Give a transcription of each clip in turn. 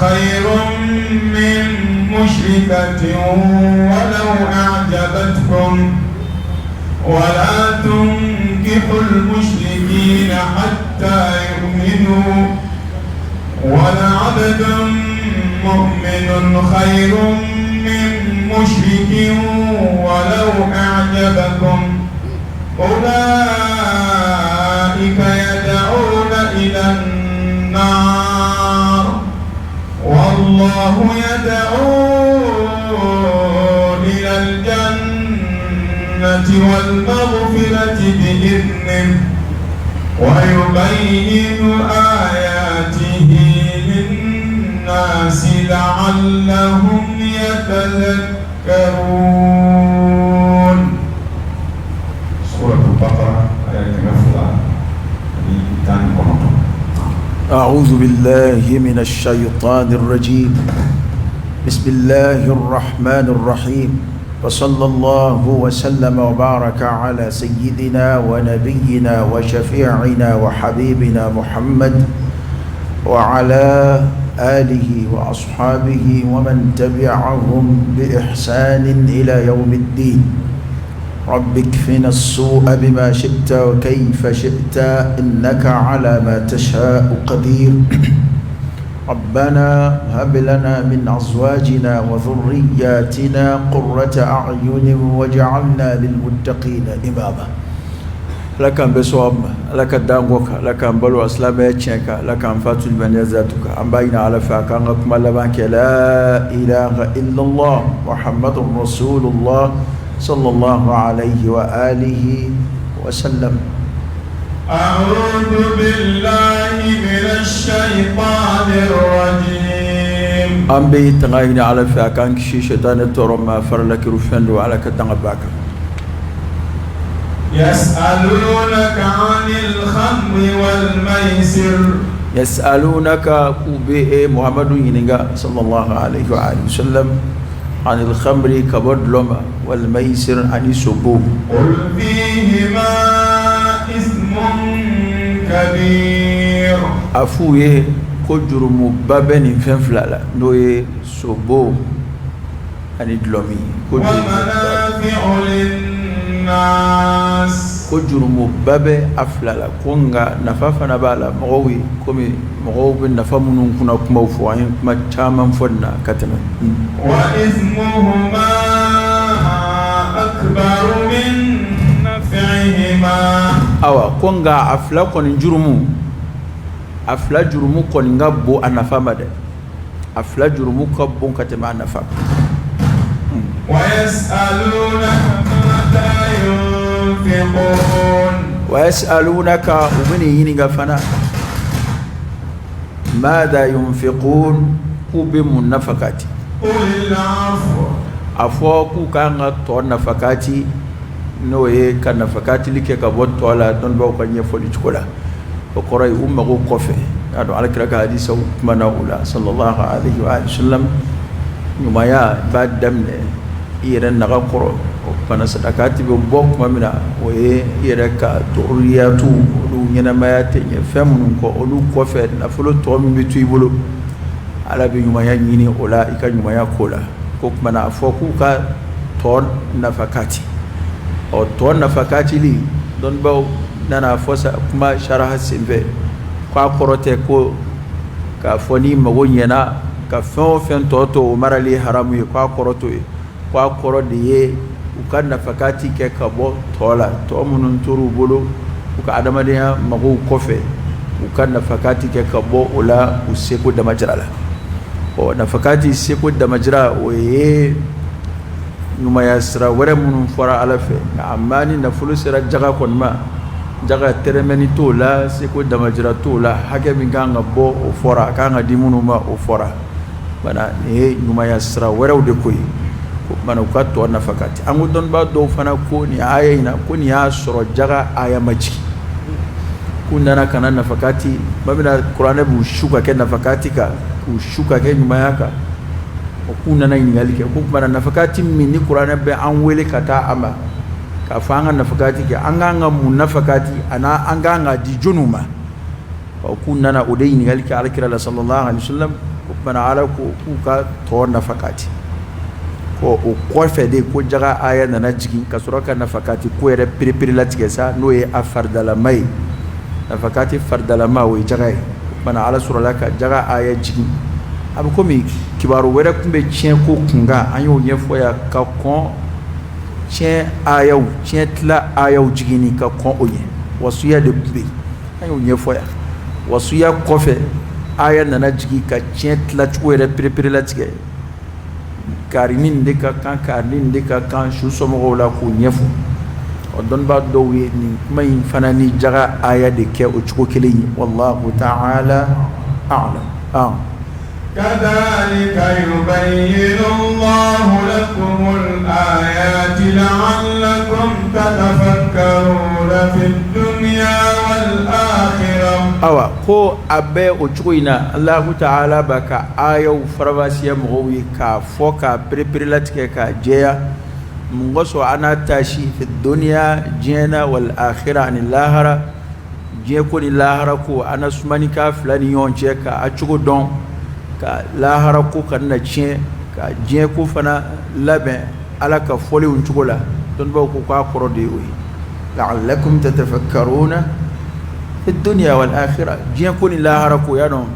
خير من مشركة ولو أعجبتكم ولا تنكحوا المشركين حتى يؤمنوا ولعبد مؤمن خير من مشرك ولو أعجبكم أولئك يدعون إلى النار والله يدعو إلى الجنة والمغفرة بإذنه ويبين آياته للناس لعلهم يتذكرون. سورة البقرة آية 219. أعوذ بالله من الشيطان الرجيم. بسم الله الرحمن الرحيم. وصلى الله وسلم وبارك على سيدنا ونبينا وشفيعنا وحبيبنا محمد وعلى آله وأصحابه ومن تبعهم بإحسان إلى يوم الدين. رب اكفنا السوء بما شئت وكيف شئت إنك على ما تشاء قدير. ربنا هب لنا من أزواجنا وذرياتنا قرة أعين واجعلنا للمتقين إماما. Ala k'an bɛn sawaba ma, Ala ka d'an kɔ kan, Ala k'an balo silamɛya tiɲɛ kan, Ala k'an fatu limaniya zatu kan. An b'a ɲini Ala fɛ a k'an ka kuma laban kɛ la ilaha illallah muhammadur rasulullah sallallahu alayhi wa alihi wa sallam. أعوذ بالله من الشيطان الرجيم. An bɛ tanga ɲini Ala fɛ a k'an kisi sɛtanɛ tɔɔrɔ ma, farala kiru fɛn don, Ala ka tanga b'a kan. يسألونك عن الخمر والميسر. يسألونك, k'u bɛ e Muhamadu ɲininka sallallahu alayhi wa alihi wa sallam, عن الخمر, ka bɔ dɔlɔ ma, والميسر, ani sobo. قل فيهما إثم كبير. A f'u ye ko jurumuba bɛ nin fɛn fila la, n'o ye sobo ani dɔlɔmin ko ومنافع للناس. Ko jurumuba bɛ a fila la, ko nka nafa fana b'a la mɔgɔw ye, komi mɔgɔw bɛ nafa minnu kunna kumaw fɔ, an ye kuma caman fɔ nin na ka tɛmɛ. وإثمهما أكبر من نفعهما. Awa, ko nka a fila kɔni jurumu, a fila jurumu kɔni ka bon a nafa ma dɛ, a fila jurumu ka bon ka tɛmɛ a nafa kan. ويسألونك ماذا ينفقون. ويسألونك, u bɛ n'i ɲininka fana, ماذا ينفقون, k'u bɛ mun nafakati? قل العفو. A fɔ k'u k'an ka tɔ nafakati, n'o ye ka nafakatili kɛ ka bɔ tɔ la, dɔnnibaaw ka ɲɛfɔli cogo la, o kɔrɔ ye u mago kɔfɛ. Y'a dɔn Alakira ka hadisaw kumana o la sallallahu alayhi wa sallam. Ɲumanya b'a daminɛ i yɛrɛ naga kɔrɔ, o kumana sadakati bɛ bɔ tuma min na, o ye i yɛrɛ ka doriyatu, olu ɲɛnamaya tɛ ɲɛ fɛn minnu kɔ, olu kɔfɛ, nafolo tɔ min bɛ to i bolo, Ala bɛ ɲumanya ɲini o la, i ka ɲumanya ko la. Ko kumana a fɔ k'u ka tɔ nafakati. Ɔ, tɔ nafakatili, dɔnnibaaw nana fɔ sa kuma saraha senfɛ k'a kɔrɔ tɛ ko k'a fɔ n'i mago ɲɛna ka fɛn o fɛn tɔ to, o marali ye haramu ye. K'a kɔrɔ to ye, k'a kɔrɔ de ye u ka nafakati kɛ ka bɔ tɔ la, tɔ minnu tor'u bolo u ka adamadenya magow kɔfɛ, u ka nafakati kɛ ka bɔ o la u seko damajira la. Ɔ, nafakati seko damajira, o ye ɲumanya sira wɛrɛ minnu fɔra Ala fɛ. Nka a ma ni nafolo sera jaga kɔni ma, jaga tɛrɛmɛni t'o la, seko damajira t'o la, hakɛ min kan ka bɔ o fɔra, a kan ka di minnu ma o fɔra. Bana nin ye ɲumanya sira wɛrɛw de ko ye. O kumana u ka tɔ nafakati. An ko dɔnnibaa dɔw fana ko nin aya in na, ko nin y'a sɔrɔ jaga aya ma jigin, k'u nana ka na nafakati tuma min na, kuranɛ b'u su ka kɛ nafakati kan, k'u su ka kɛ ɲumanya kan. O k'u nana ɲininkali kɛ ko kumana nafakati min ni kuranɛ bɛ an wele ka taa a ma k'a fɔ an ka nafakati kɛ, an k'an ka mun nafakati, ani an k'an ka di jɔnniw ma? Ɔ, k'u nana o de ɲininkali kɛ Alakira la sallallahu alaihi wasallam. O kumana Bana ala ko k'u ka tɔ nafakati ko o kɔfɛ de ko jaga aya nana jigin ka sɔrɔ ka nafakati ko yɛrɛ pereperelatigɛ sa, n'o ye a faridalama ye. Nafakati faridalama, o ye jaga ye. Bana ala sɔrɔla ka jaga aya jigin. A bɛ komi kibaru wɛrɛ tun bɛ tiɲɛ ko kunkan, an y'o ɲɛfɔ yan ka kɔn tiɲɛ ayaw, tiɲɛ tila ayaw jiginni ka kɔn o ɲɛ. Wasuya de tun bɛ yen, an y'o ɲɛfɔ yan. Wasuya kɔfɛ, aya nana jigin ka tiɲɛ tilacogo yɛrɛ pereperelatigɛ. Kari ni nin de ka kan, kari ni nin de ka kan, su somɔgɔw la k'o ɲɛfɔ. Ɔ, dɔnnibaa dɔw ye nin kuma in fana ni jaga aya de kɛ o cogo kelen ye. Wallahu ta'ala a'lam. Kadhalika yubayyinu Allahu lakumul ayati la'allakum tatafakkaruna fid dunya wal akhirah. Awa, ko a bɛ o cogo in na, Allahu ta'ala b'a ka ayaw farabasiya mɔgɔw ye k'a fɔ k'a pereperelatigɛ k'a jɛya. Mun kosɔn? An n'a taasi fi dunya, diɲɛ na, wal akhirah, ani lahara. Diɲɛ ko ni lahara ko, an na sumani k'a fila ni ɲɔgɔn cɛ ka a cogo dɔn, ka lahara ko kana na tiɲɛ, ka diɲɛ ko fana labɛn ala ka fɔlenw cogo la. Dɔnnibaw ko k'a kɔrɔ de ye o ye, la'allakum tatafakkaruna fi dunya wal akhirah. Diɲɛ ko ni lahara ko, y'a dɔn,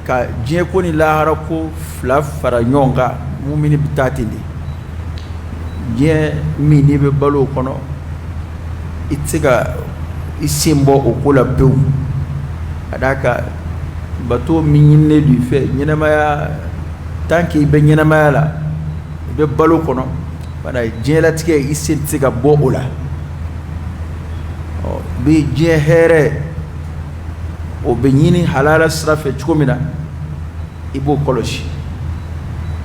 ka diɲɛ ko ni lahara ko fila fara ɲɔgɔn kan, mumini bɛ taa ten de. Diɲɛ min n'i bɛ balo o kɔnɔ, i tɛ se ka i sen bɔ o ko la pewu, ka d'a kan bato min ɲininen don i fɛ ɲɛnamaya, tant que i bɛ ɲɛnamaya la, i bɛ balo kɔnɔ, bana diɲɛlatigɛ, i sen tɛ se ka bɔ o la. Ɔ, bɛ diɲɛ hɛrɛ, o bɛ ɲini halala sira fɛ cogo min na, i b'o kɔlɔsi.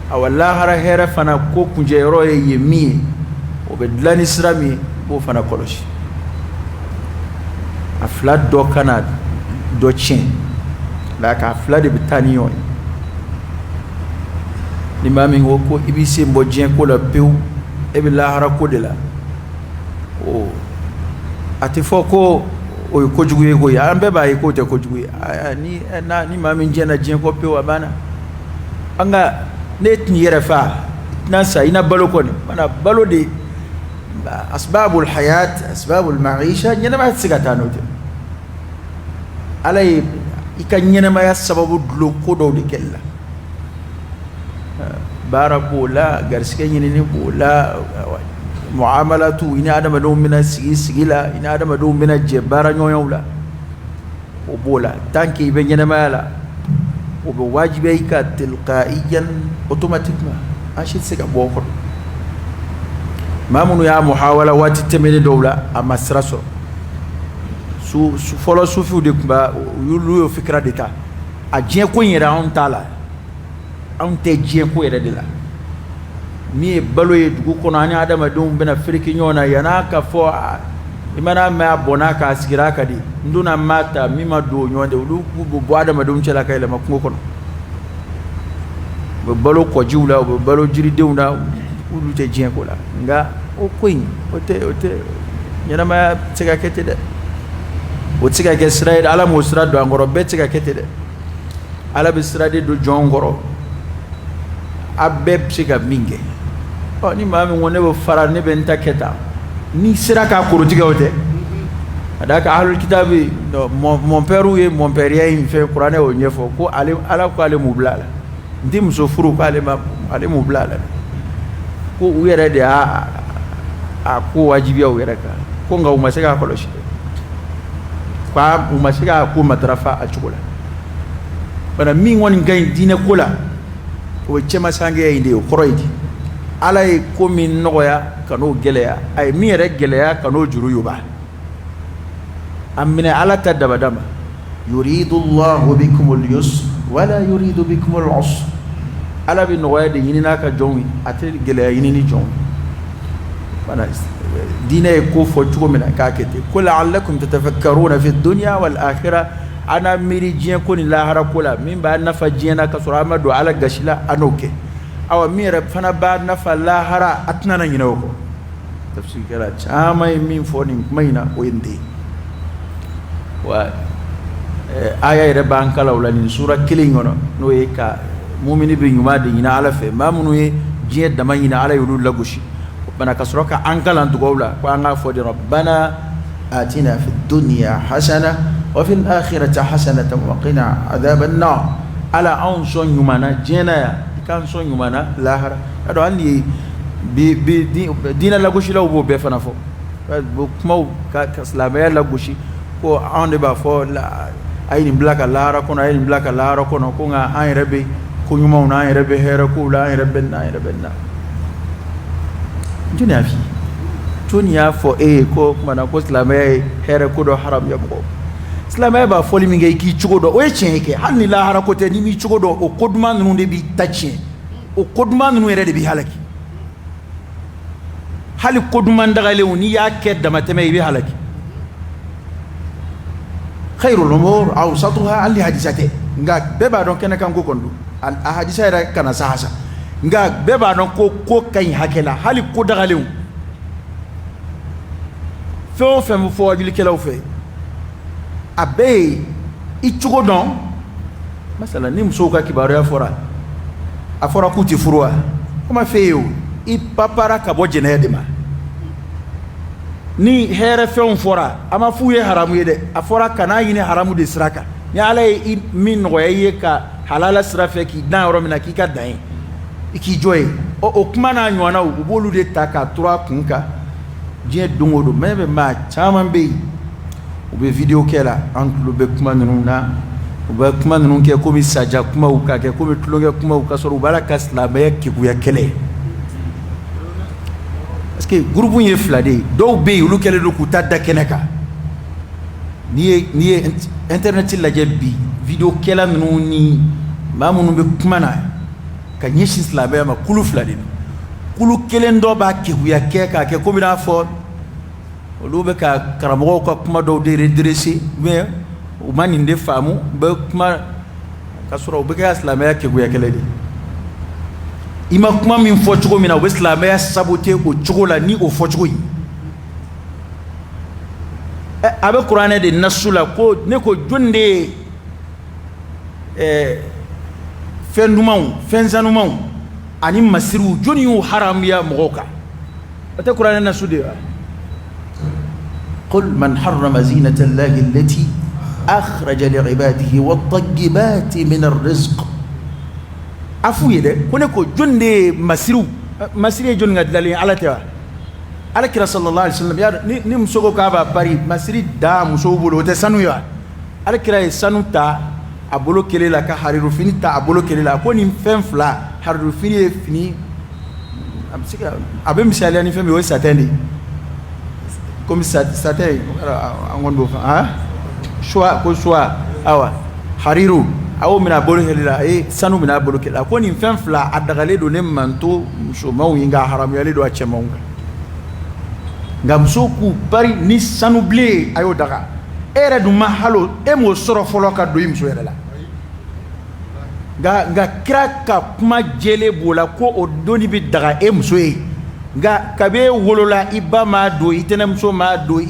Awa, lahara hɛrɛ fana ko kuncɛyɔrɔ ye yen min ye, o bɛ dilan ni sira min ye, i b'o fana kɔlɔsi. A fila dɔ kana dɔ tiɲɛ la, k'a fila de bɛ taa ni ɲɔgɔn ye. Ni maa min ko ko i b'i sen bɔ diɲɛ ko la pewu, e bɛ lahara ko de la, o a tɛ fɔ ko o ye kojugu ye koyi. An bɛɛ b'a ye k'o tɛ kojugu ye. Ni ni maa min jɛnna diɲɛ kɔ pewu, a banna. An ka ne tun yɛrɛ fa tɛna sa i na balo kɔni mana balo de, asbabul hayat, asbabul ma'isha, ɲɛnamaya tɛ se ka taa n'o tɛ. Ala ye i ka ɲɛnamaya sababu dulon ko dɔw de kɛli la. Baara b'o la, garisɛgɛ ɲinini b'o la, muamalatu, i ni adamadenw bɛna sigi sigi la, i ni adamadenw bɛna jɛ baara ɲɔgɔnyaw la, o b'o la. Tant que i bɛ ɲɛnamaya la, o bɛ wajibiya i kan tilqaiyan, automatiquement. An si tɛ se ka bɔ o kɔnɔ. Maa minnu y'a muhawala waati tɛmɛnen dɔw la, a ma sira sɔrɔ. Su fɔlɔ, sufiw de tun b'a, olu y'o fikira de ta. A diɲɛ ko in yɛrɛ, anw t'a la, anw tɛ diɲɛ ko yɛrɛ de la. Min ye balo ye dugu kɔnɔ, an ni adamadenw bɛna fereke ɲɔgɔn na, yann'a ka fɔ i mana mɛn a bɔnna k'a sigira ka di n donna maa ta min ma don o ɲɔgɔn tɛ, olu k'u bɛ bɔ adamadenw cɛla ka yɛlɛma kungo kɔnɔ. U bɛ balo kɔjiw la, u bɛ balo jiridenw na, olu tɛ diɲɛ ko la. Nka o ko in, o tɛ ɲɛnamaya tɛ se ka kɛ ten dɛ. O tɛ se ka kɛ sira ye. Ala m'o sira don an kɔrɔ. Bɛɛ tɛ se ka kɛ ten dɛ. Ala bɛ sira de don jɔn kɔrɔ, a bɛɛ bɛ se ka min kɛ. Ɔ, ni maa min ko ne bɛ fara, ne bɛ n ta kɛ tan, n'i sera k'a korotigɛ, o tɛ ka d'a kan ahlul kitabi, mon père ye mon père in fɛn, kuranɛ y'o ɲɛfɔ ko ale ala ko ale m'u bila a la. N tɛ muso furu, ko ale ma, ale m'u bila a la, ko u yɛrɛ de y'a a ko wajibiya u yɛrɛ kan ko. Nka u ma se k'a kɔlɔsi dɛ, u ma se k'a ko matarafa a cogo la. Bana min kɔni ka ɲi diinɛ ko la, o ye cɛmasankɛya in de ye. O kɔrɔ ye di? Ala ye ko min nɔgɔya, ka n'o gɛlɛya. A ye min yɛrɛ gɛlɛya, ka n'o juru yoba. A minɛ ala ta dabada ma. Yuridu llahu bikumul yusra wala yuridu bikumul usra. Ala bɛ nɔgɔya de ɲini n'a ka jɔnw ye, a tɛ gɛlɛya ɲini ni jɔnw ye. Bana diinɛ ye ko fɔ cogo min na, k'a kɛ ten ko la'allakum tatafakkaruna fi dunya wal akhirah. An n'a miiri diɲɛ ko ni lahara ko la. Min b'a nafa diɲɛ na ka sɔrɔ an ma don ala gasi la, an n'o kɛ. Awa, min yɛrɛ fana b'a nafa lahara, a tɛna na ɲinɛ o kɔ. Tafsirikɛla caman ye min fɔ nin kuma in na, o ye nin de ye. Wa Aya yɛrɛ b'an kalan o la nin sura kelen in kɔnɔ, n'o ye ka mumini bɛ ɲuman de ɲini Ala fɛ. Maa minnu ye diɲɛ dama ɲini, Ala y'olu lagosi. O bana ka sɔrɔ ka an kalan dugawu la ko an k'a fɔ de: rabbana atina fi dunya hasana wa fil akhirati hasanatan wa qina adhaban nar. Ala, anw sɔn ɲuman na diɲɛ na yan, i k'an sɔn ɲuman na lahara. Y'a dɔn, hali bi bi diinɛ lagosilaw b'o bɛɛ fana fɔ, kumaw ka silamɛya lagosi, ko anw de b'a fɔ a ye nin bila ka lahara kɔnɔ, a ye nin bila ka lahara kɔnɔ, ko nka an yɛrɛ bɛ ko ɲumanw na, an yɛrɛ bɛ hɛrɛ kow la, an yɛrɛ bɛ nin, an yɛrɛ bɛ nin na. Jɔnni y'a f'i ye? Jɔnni y'a fɔ e ye ko tuma na ko silamɛya ye hɛrɛ ko dɔ haramuya mɔgɔ? Silamɛya b'a fɔli min kɛ i k'i cogo dɔn, o ye tiɲɛ ye kɛ. Hali ni lahara ko tɛ, n'i m'i cogo dɔn, o ko duman ninnu de b'i ta tiɲɛ, o ko duman ninnu yɛrɛ de b'i halaki. Hali ko duman dagalenw, n'i y'a kɛ damatɛmɛ, i bɛ halaki. Khairul umur awsatuha, hali hadisa tɛ, nka bɛɛ b'a dɔn kɛnɛ kan ko kɔni don. A hadisa yɛrɛ kana sa hasa, nka bɛɛ b'a dɔn ko ko ka ɲi hakɛ la. Hali ko dagalenw, fɛn o fɛn bɛ fɔ wajulikɛlaw fɛ, a bɛɛ ye i cogo dɔn. Masala, ni musow ka kibaruya fɔra, a fɔra k'u tɛ furu wa? O ma f'e ye o, i papara ka bɔ jɛnɛya de ma. Ni hɛrɛ fɛnw fɔra, a ma f'u ye haramu ye dɛ, a fɔra kan'a ɲini haramu de sira kan. Ni Ala ye i min nɔgɔya i ye ka halala sira fɛ k'i dan yɔrɔ min na, k'i ka dan ye, i k'i jɔ ye. Ɔ, o kuma n'a ɲɔgɔnnaw, u b'olu de ta k'a turu a kun kan diɲɛ don o don. Mɛ bɛ maa caman bɛ yen, u bɛ vidéo kɛ la, an tulo bɛ kuma ninnu na, u bɛ kuma ninnu kɛ komi saja kumaw, k'a kɛ komi tulonkɛ kumaw, ka sɔrɔ u b'a la ka silamɛya keguya kɛlɛ. Parce que groupe ye fila de ye. Dɔw bɛ yen, olu kɛlen don k'u ta da kɛnɛ kan. N'i ye internet lajɛ bi, vidéo kɛla ninnu ni maa minnu bɛ kuma na ka ɲɛsin silamɛya ma, kulu fila de don. Kulu kelen dɔ b'a keguya kɛ k'a kɛ komi n'a fɔ olu bɛ ka karamɔgɔw ka kuma dɔw de redresser, mais u ma nin de faamu, u bɛ kuma ka sɔrɔ u bɛ kɛ silamɛya keguya kɛlɛ de. I ma kuma min fɔ cogo min na, u bɛ silamɛya saboter o cogo la ni o fɔcogo ye. A bɛ kuranɛ de nasu la ko ne ko jɔn de ye fɛn dumanw, fɛn sanumanw ani masiriw, jɔnni y'u haramuya mɔgɔw kan? O tɛ kuranɛ nasu de ye wa? Qul man harrama zinata allahi allati akhraja li'ibadihi wat-tayyibati min ar-rizq. A f'u ye dɛ ko ne ko jɔn de ye masiriw? Masiri ye jɔnni ka dilalen ye? Ala tɛ wa? Ala kira sallallahu alaihi wasallam y'a dɔn, ni muso ko k'a b'a pari masiri da musow bolo, o tɛ sanu ye wa? Ala kira ye sanu ta a bolo kelen la, ka harirufini ta a bolo kelen la. A ko nin fɛn fila, harirufini ye fini, a bɛ se ka, a bɛ misaliya ni fɛn min ye, o ye satin de ye, komi satin an kɔni b'o fɔ, han, soie, ko soie. Awa, hariru, a y'o minɛ a bolo kelen la, a ye sanu minɛ a bolo kelen la. A ko nin fɛn fila, a dagalen don ne manto musomanw ye, nka a haramuyalen don a cɛmanw kan. Nka musow k'u pari ni sanu bilen ye, a y'o daga. E yɛrɛ dun ma halo, e m'o sɔrɔ fɔlɔ ka don i muso yɛrɛ la. Nka kira ka kuma jɛlen b'o la ko o donni bɛ daga e muso ye. Nka kabi e wolola, i ba m'a don, i tɛnɛmuso m'a don,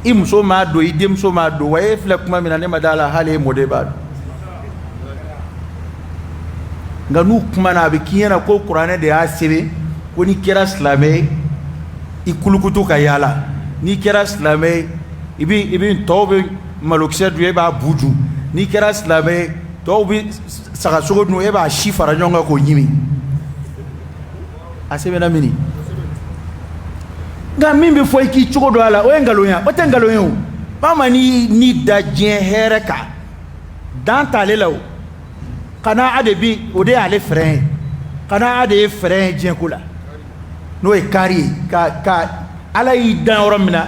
i muso m'a don, i denmuso m'a don. Wa e filɛ kuma min na, ne ma d'a la hali e mɔden b'a dɔn. Nka n'u kumana, a bɛ k'i ɲɛna ko kuranɛ de y'a sɛbɛn ko n'i kɛra silamɛ ye, i kulukutu ka yaala, n'i kɛra silamɛ ye, i bɛ tɔw bɛ malokisɛ dun, e b'a bu dun, n'i kɛra silamɛ ye, tɔw bɛ sagasogo dun, e b'a si fara ɲɔgɔn kan k'o ɲimi. A sɛbɛnna mini? Nka min bɛ fɔ i k'i cogo dɔn a la, o ye nkalon ye. O tɛ nkalon ye o. Maa ma n'i da diɲɛ hɛrɛ kan, dan t'ale la. O kana de bi, o de y'ale frein ye. Kana de ye frein ye diɲɛ ko la, n'o ye kari ye ka Ala y'i dan yɔrɔ min na,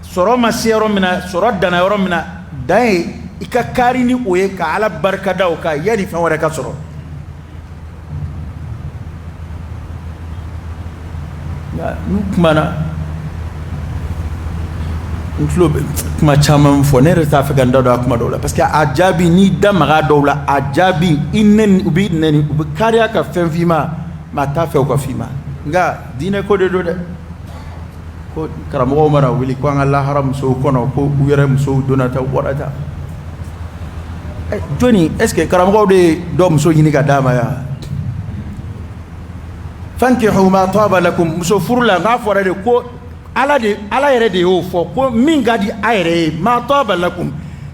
sɔrɔ ma se yɔrɔ min na, sɔrɔ danna yɔrɔ min na, dan ye i ka kari ni o ye ka Ala barika da o kan yanni fɛn wɛrɛ ka sɔrɔ. Nka n'u kumana, n tulo bɛ kuma caman fɔ, ne yɛrɛ t'a fɛ ka n da don a kuma dɔw la, parce que a jaabi, n'i da maga dɔw la, a jaabi i nɛni, u b'i nɛni, u bɛ kariya ka fɛn f'i ma, maa t'a fɛ u ka f'i ma. Nka diinɛ ko de don dɛ. Ko karamɔgɔw mana wuli ko an ka lahara musow kɔnɔ ko u yɛrɛ musow donna tan, u bɔra tan. Jɔni, est ce que karamɔgɔw de ye dɔ muso ɲini ka d'a ma yan? Fankihu ma taba lakum, muso furu la, n'a fɔra de ko ala de, ala yɛrɛ de y'o fɔ ko min ka di a yɛrɛ ye, ma taba lakum,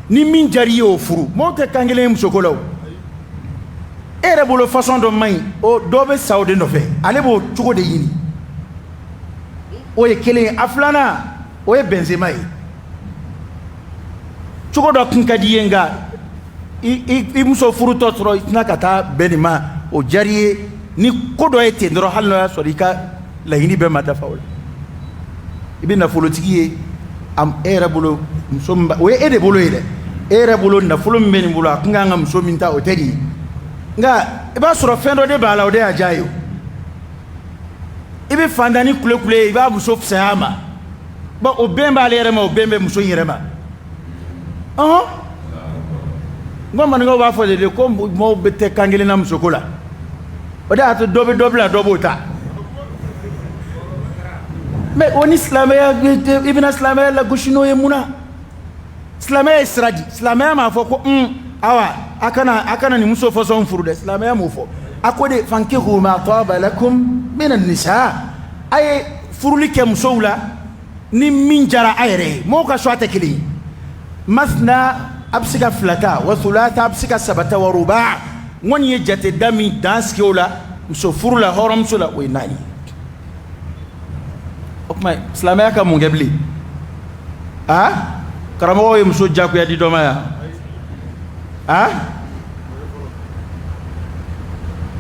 ni min diyara i ye o furu. Mɔgɔw tɛ kan kelen ye musoko la o. E yɛrɛ bolo façon dɔ man ɲi, o dɔ bɛ sa o de nɔfɛ, ale b'o cogo de ɲini. O ye kelen ye. A filanan, o ye Benzema ye. Cogo dɔ kun ka di i ye, nka i muso furutɔ sɔrɔ i tɛna ka taa bɛn nin ma, o diyara i ye ni ko dɔ ye ten dɔrɔn, hali n'o y'a sɔrɔ i ka laɲini bɛɛ ma dafa o la. I bɛ nafolotigi ye, e yɛrɛ bolo muso min, o ye e de bolo ye dɛ, e yɛrɛ bolo nafolo min bɛ nin bolo, a kun kan ka muso min ta, o tɛ nin ye, nka i b'a sɔrɔ fɛn dɔ de b'a la, o de y'a diya ye. I bɛ fantanni kulekule ye, i b'a muso fisaya a ma. Bon, o bɛn b'ale yɛrɛ ma, o bɛn bɛ muso in yɛrɛ ma. Ɔhɔn, n ko maninkaw b'a fɔ de ko mɔgɔw bɛ tɛ kan kelen na musoko la, o de y'a to dɔ bɛ dɔ bila, dɔ b'o ta. Mais o ni silamɛya, i bɛna silamɛya lagosi n'o ye mun na? Silamɛya ye sira di. Silamɛya m'a fɔ ko un awa a kana nin muso façon furu dɛ. Silamɛya m'o fɔ. A ko de fankihu ma taba lakum mina nisa, a ye furuli kɛ musow la ni min diyara a yɛrɛ ye. Mɔgɔw ka choix tɛ kelen ye. Masna, a bɛ se ka fila ta, wa thulatha, a bɛ se ka saba ta, wa ruba. N kɔni ye jateda min dan sigi o la muso furu la, hɔrɔnmuso la, o ye naani ye. O tuma silamɛya ka mun kɛ bilen? A karamɔgɔw ye muso jagoya di dɔ ma yan? A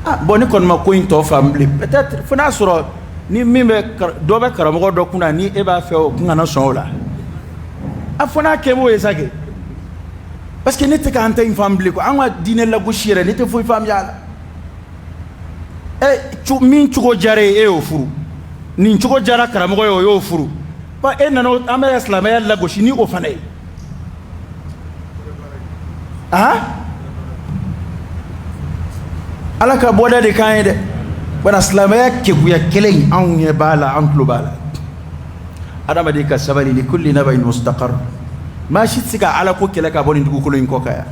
ah bon, ne kɔni ma ko in tɔ faamu bilen. Peut-être fo n'a sɔrɔ ni min bɛ dɔ bɛ karamɔgɔ dɔ kunna, ni e b'a fɛ o kun kana sɔn o la. A fo n'a kɛ b'o ye sa kɛ, parce que ne tɛ k'an ta in faamu bilen quoi. An ka diinɛ lagosi yɛrɛ, ne tɛ foyi faamuya a la. Ɛ, min cogo diyara e ye, e y'o furu. Nin cogo diyara karamɔgɔ ye, o y'o furu. Ba e nana, an bɛ ka silamɛya lagosi ni o fana ye. Ah, ala ka bɔda de k'an ye dɛ. Bana silamɛya keguya kelen in, anw ɲɛ b'a la, an tulo b'a la. Adamaden ka sabali, li kulli naba'in mustaqar. Maa si tɛ se ka ala ko kɛlɛ ka bɔ nin dugukolo in kɔ kan yan.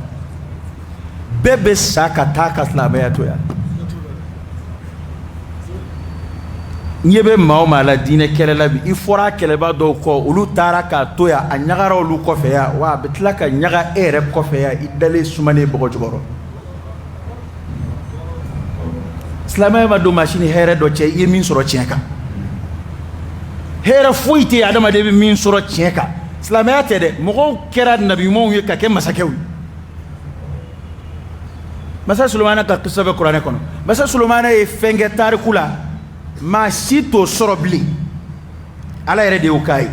Bɛɛ bɛ sa ka taa ka silamɛya to yan. Ɲɛ bɛ maa o maa la diinɛ kɛlɛ la bi, i fɔra a kɛlɛba dɔw kɔ, olu taara k'a to yan, a ɲagara olu kɔfɛ yan, wa a bɛ tila ka ɲaga e yɛrɛ kɔfɛ yan, i dalen sumanen bɔgɔ jukɔrɔ. Silamɛya ma don maa si ni hɛrɛ dɔ cɛ i ye min sɔrɔ tiɲɛ kan. Hɛrɛ foyi tɛ yen adamaden bɛ min sɔrɔ tiɲɛ kan. Silamɛya tɛ dɛ. Mɔgɔw kɛra nabiɲumanw ye ka kɛ masakɛw ye. Masa Solomana ka kisa bɛ kuranɛ kɔnɔ. Masa Solomana ye fɛn kɛ tariku la, maa si t'o sɔrɔ bilen. Ala yɛrɛ de y'o k'a ye.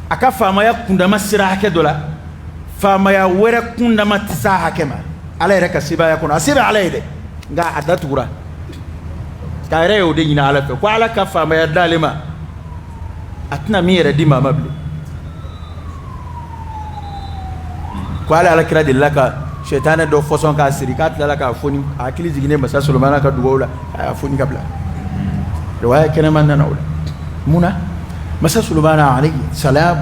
A ka faamaya kundama sera hakɛ dɔ la, faamaya wɛrɛ kundama tɛ s'a hakɛ ma. Ala yɛrɛ ka sebaaya kɔnɔ, a se bɛ ala ye dɛ, nka a datugura k'a yɛrɛ y'o de ɲini ala fɛ ko ala ka faamaya d'ale ma, a tɛna min yɛrɛ di maa ma bilen. Ko ala alakira delila ka sɛtanɛ dɔ fɔsɔn k'a siri, k'a tilala k'a foni, a hakili jiginnen masa Solomana ka dugawu la, a y'a foni ka bila. Riwaya kɛnɛma nana o la. Mun na masa Solomana alayhi salam,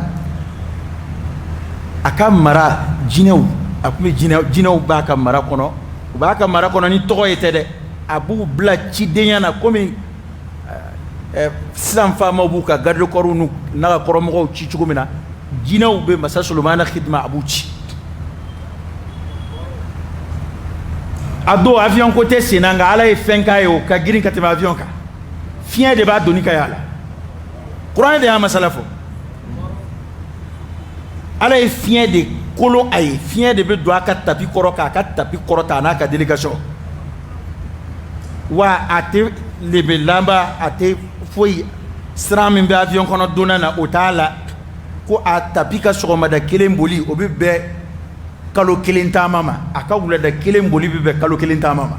a ka mara jinɛw, a tun bɛ jinɛ, jinɛw b'a ka mara kɔnɔ, u b'a ka mara kɔnɔ ni tɔgɔ ye tɛ dɛ, a b'u bila cidenya na komi sisan faamaw b'u ka garde corps n'u n'a ka kɔrɔmɔgɔw ci cogo min na. Jinɛw bɛ masa Solomana khidma, a b'u ci. A don avion ko tɛ sen na, nka ala ye fɛn k'a ye o ka girin ka tɛmɛ avion kan. Fiɲɛ de b'a doni ka y'a la. Kuranɛ de y'a masala fɔ. Ala ye fiɲɛ de kolo a ye, fiɲɛ de bɛ don a ka tapi kɔrɔ k'a ka tapi kɔrɔta, a n'a ka délégation. Wa a tɛ lebe lanba, a tɛ foyi. Siran min bɛ avion kɔnɔ donna na, o t'a la. Ko a tapi ka sɔgɔmada kelen boli, o bɛ bɛn kalo kelen taama ma. A ka wulada kelen boli bɛ bɛn kalo kelen taama ma.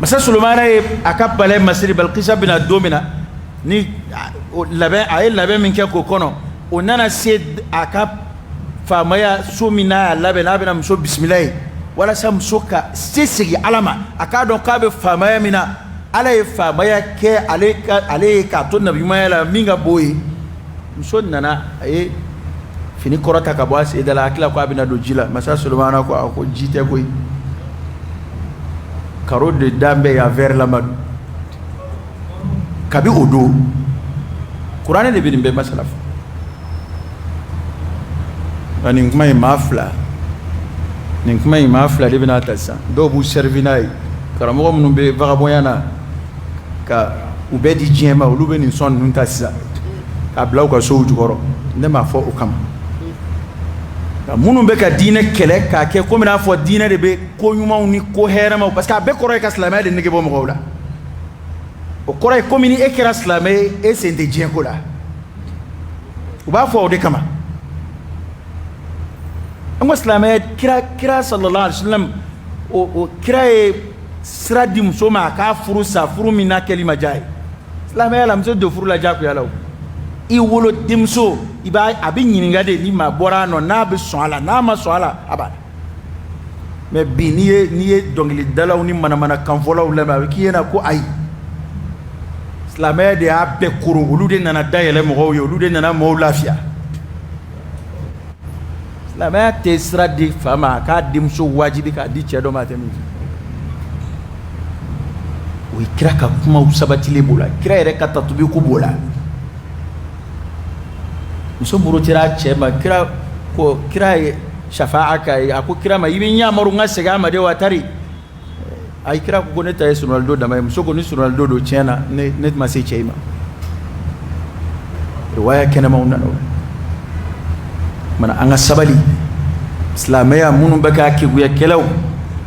Masa Solomana ye a ka palais masiri, Balikisa bɛna don min na, ni labɛn, a ye labɛn min kɛ k'o kɔnɔ, o nana se a ka faamaya so min n'a y'a labɛn, n'a bɛna muso bisimila ye, walasa muso ka se segin ala ma, a k'a dɔn k'a bɛ faamaya min na. Ala ye faamaya kɛ ale ka ale ye k'a to nabiɲumanya la min ka bon ye. Muso nana, a ye fini kɔrɔta ka bɔ a sen da la, a tila ko a bɛna don ji la. Masa Solomana ko a ko ji tɛ koyi, karo de dan bɛ yan, vɛrɛlama don. Kabi o don, kuranɛ de bɛ nin bɛɛ masala fɔ. Nka nin kuma in maa fila, nin kuma in maa fila de bɛna ta sisan. Dɔw b'u servi n'a ye, karamɔgɔ minnu bɛ vagabɔnya na ka u bɛɛ di diɲɛ ma, olu bɛ nin sɔn ninnu ta sisan k'a bila u ka sow jukɔrɔ. Ne m'a fɔ o kama. Nka minnu bɛ ka diinɛ kɛlɛ k'a kɛ komi n'a fɔ diinɛ de bɛ ko ɲumanw ni ko hɛrɛmaw, parce que a bɛɛ kɔrɔ ye ka silamɛya de nege bɔ mɔgɔw la. O kɔrɔ ye komi ni e kɛra silamɛ ye, e sen tɛ diɲɛ ko la. U b'a fɔ o de kama. An ko silamɛya, kira sallallahu alaihi wasallam, o kira ye sira di muso ma a k'a furu sa, furu min n'a kɛli ma diya ye. Silamɛya la, muso don furu la diyagoya la. O i wolo denmuso, i b'a a bɛ ɲininka de ni maa bɔra a nɔ, n'a bɛ sɔn a la, n'a ma sɔn a la, a b'a la. Mais bi, n'i ye dɔnkilidalaw ni manamanakanfɔlaw lamɛn, a bɛ k'i ɲɛna ko ayi, silamɛya de y'a bɛɛ koron. Olu de nana dayɛlɛ mɔgɔw ye, olu de nana mɔgɔw lafiya. Silamɛya tɛ sira di fa ma a k'a denmuso wajibi k'a di cɛ dɔ ma a tɛ min fɛ. O ye kira ka kumaw sabatilen b'o la, kira yɛrɛ ka tatubi ko b'o la. Muso murutira a cɛ ma, kira ko, kira ye shafa'a k'a ye. A ko kira ma: i bɛ n yamaru n ka segin a ma de wa? Tari ayi, kira ko ne ta ye surunalidon dama ye. Muso ko ni surunalidon don, tiɲɛ na, ne ma se cɛ in ma. Riwaya kɛnɛmaw nana o mana. An ka sabali. Silamɛya, minnu bɛ k'a keguya kɛlɛw,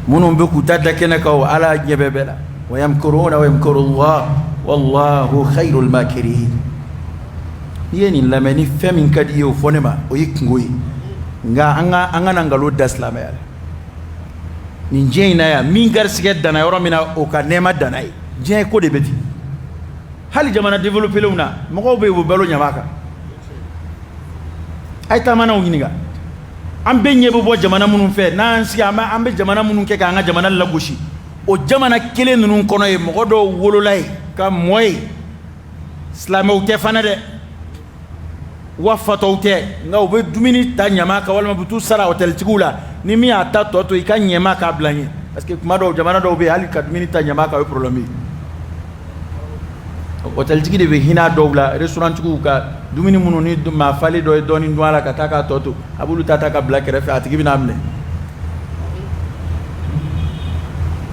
minnu bɛ k'u ta da kɛnɛ kan, o Ala ɲɛ bɛ bɛɛ la. Wa yamkuruna wa yamkuru Allah wallahu khairul makirin. N'i ye nin lamɛn, ni fɛn min ka di i ye, o fɔ ne ma, o y'i kunko ye. Nka an kana nkalon da silamɛya la. Nin diɲɛ in na yan, min garisigɛ danna yɔrɔ min na, o ka nɛɛma danna ye. Diɲɛ ko de bɛ ten. Hali jamana développélenw na, mɔgɔw bɛ yen, u bɛ balo ɲama kan. A ye taamanaw ɲininka. An bɛɛ ɲɛ bɛ bɔ jamana minnu fɛ n'an sigi, an bɛ jamana minnu kɛ k'an ka jamana lagosi, o jamana kelen ninnu kɔnɔ ye, mɔgɔ dɔw wolola yen ka mɔ yen, silamɛw tɛ fana dɛ, wa fatɔw tɛ, nka u bɛ dumuni ta ɲama kan, walima u bɛ t'u sara hôteltigiw la, ni min y'a ta tɔ to, i ka ɲɛma k'a bila n ye. Parce que kuma dɔw, jamana dɔw bɛ yen, hali ka dumuni ta ɲama kan, o ye problème ye. Hôteltigi de bɛ hinɛ dɔw la, restauranttigiw ka dumuni minnu ni maa falen dɔ ye dɔɔnin dun a la ka taa k'a tɔ to, a b'olu ta ka bila kɛrɛfɛ, a tigi bɛna minɛ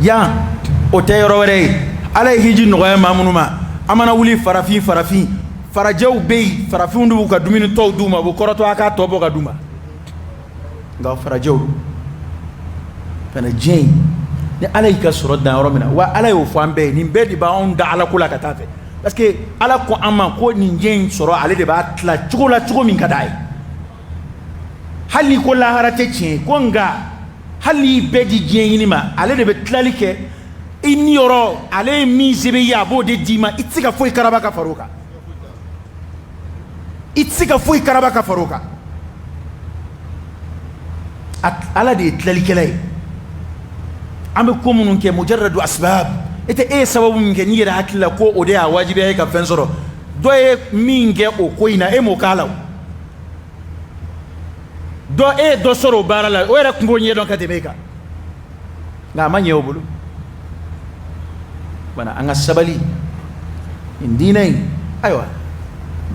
yan. O tɛ yɔrɔ wɛrɛ ye. Ala ye hiji nɔgɔya maa minnu ma, an mana wuli, farafin farafin farajɛw bɛ yen, farafinw de b'u ka dumuni tɔw d'u ma, u bɛ kɔrɔtɔ a k'a tɔ bɔ ka d'u ma. Nka farajɛw fana, diɲɛ in ni Ala y'i ka sɔrɔ dan yɔrɔ min na, wa Ala y'o fɔ an bɛɛ ye, nin bɛɛ de b'anw da Ala ko la ka taa fɛ, parce que Ala ko an ma ko nin diɲɛ in sɔrɔ, ale de b'a tila cogo la, cogo min ka d'a ye. Hali ni ko lahara tɛ tiɲɛ ye ko, nka hali n'i bɛɛ di diɲɛ ɲini ma, ale de bɛ tilali kɛ i niyɔrɔ. Ale ye min se bɛ i ye, a b'o de d'i ma. I tɛ se ka foyi karaba ka far'o kan, i tɛ se ka foyi karaba ka far'o kan. Ala de ye tilalikɛla ye. An bɛ ko minnu kɛ, mujarradu asbab e tɛ. E ye sababu min kɛ n'i yɛrɛ hakili la ko o de y'a wajibiya ye ka fɛn sɔrɔ, dɔ ye min kɛ o ko in na, e m'o k'a la. O dɔ, e ye dɔ sɔrɔ o baara la, o yɛrɛ tun b'o ɲɛdɔn ka tɛmɛ e kan, nka a ma ɲɛ o bolo. Bana, an ka sabali. Nin diinɛ in, ayiwa,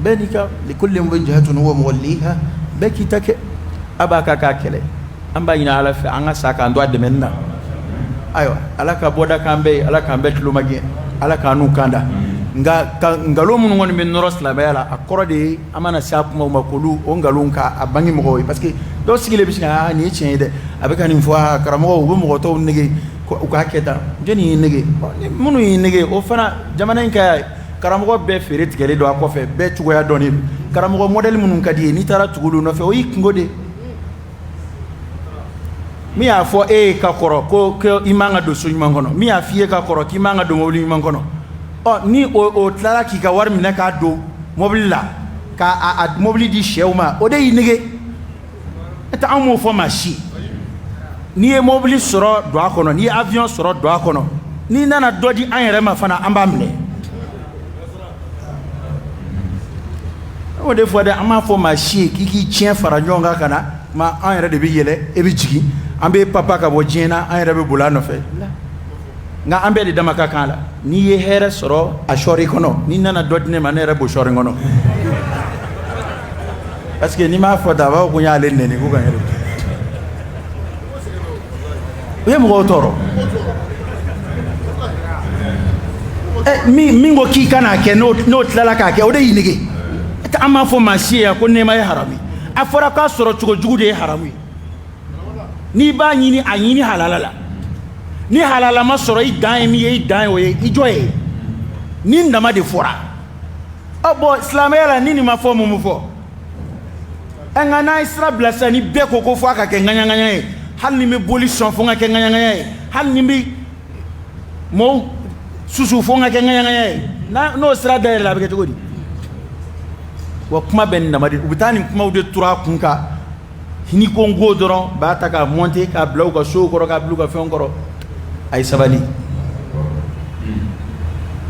bɛɛ n'i ka likulli wijhatun huwa muwalliha, bɛɛ k'i ta kɛ. A b'a ka k'a kɛlɛ. An b'a ɲini Ala fɛ, an ka sa k'an to a dɛmɛni na. Ayiwa, Ala ka bɔda k'an bɛɛ ye, Ala k'an bɛɛ tulo magɛn, Ala k'an n'u kan da. Nka ka nkalon minnu kɔni bɛ nɔrɔ silamɛya la, a kɔrɔ de ye an mana se a kumaw ma, k'olu o nkalon k'a bange mɔgɔw ye, parce que dɔw sigilen bɛ sin ka nin ye tiɲɛ ye dɛ, a bɛ ka nin fɔ. A karamɔgɔw, u bɛ mɔgɔ tɔw nege u k'a kɛ tan. Jɔnni y'i nege? Minnu y'i nege, o fana jamana in ka karamɔgɔ bɛɛ feere tigɛlen don a kɔfɛ, bɛɛ cogoya dɔnnen don. Karamɔgɔ modèle minnu ka di ye, n'i taara tugu olu nɔfɛ, o y'i kungo de. Min y'a fɔ e ye ka kɔrɔ ko i man ka don so ɲuman kɔnɔ, min y'a f'i ye ka kɔrɔ k'i man ka don mobili ɲuman kɔnɔ, ɔ ni o tilara k'i ka wari minɛ k'a don mobili la, k'a mobili di sɛw ma, o de y'i nege. E tɛ, anw m'o fɔ maa si. N'i ye mobili sɔrɔ, don a kɔnɔ. N'i ye avion sɔrɔ, don a kɔnɔ. N'i nana dɔ di an yɛrɛ ma fana, an b'a minɛ. O de fɔ dɛ, an m'a fɔ maa si ye k'i k'i tiɲɛ fara ɲɔgɔn kan ka na ma, an yɛrɛ de bɛ yɛlɛ, e bɛ jigin, an bɛ papa ka bɔ diɲɛ na, an yɛrɛ bɛ boli a nɔfɛ. Nka an bɛɛ de dama ka kan a la. N'i ye hɛrɛ sɔrɔ, a sɔɔri kɔnɔ. N'i nana dɔ di ne ma, ne yɛrɛ b'o sɔɔri kɔnɔ, parce que n'i m'a fɔ tan, a b'a fɔ ko n y'ale nɛni, ko ka n yɛrɛ u ye mɔgɔw tɔɔrɔ. Min min ko k'i kan'a kɛ, n'o tilala k'a kɛ, o de y'i nege. An m'a fɔ maa si ye yan ko nɛɛma ye haramu ye. A fɔra k'a sɔrɔ cogo jugu de ye haramu ye. N'i b'a ɲini, a ɲini halala la. Ni halala ma sɔrɔ, i dan ye min ye, i dan ye o ye, i jɔ ye ni dama de fɔra. Ɔ bɔn, silamɛya la, ni nin ma fɔ, mun bɛ fɔ? Ɛ, nka n'an ye sira bila sisan, ni bɛɛ ko ko fo a ka kɛ ŋaɲaŋaɲa ye, hali ni n bɛ boli sɔn, fo n ka kɛ ŋaɲaŋaɲa ye, hali ni n bɛ mɔɔw susu, fo n ka kɛ ŋaɲaŋaɲa ye, n'o sira dayɛlɛla, a bɛ kɛ cogo di? Wa kuma bɛ nin dama de, u bɛ taa nin kumaw de turu a kun kan. Ni ko n ko dɔrɔn, b'a ta k'a monter, k'a bila u ka sow kɔrɔ, k'a bila u ka fɛnw kɔrɔ. A ye sabali,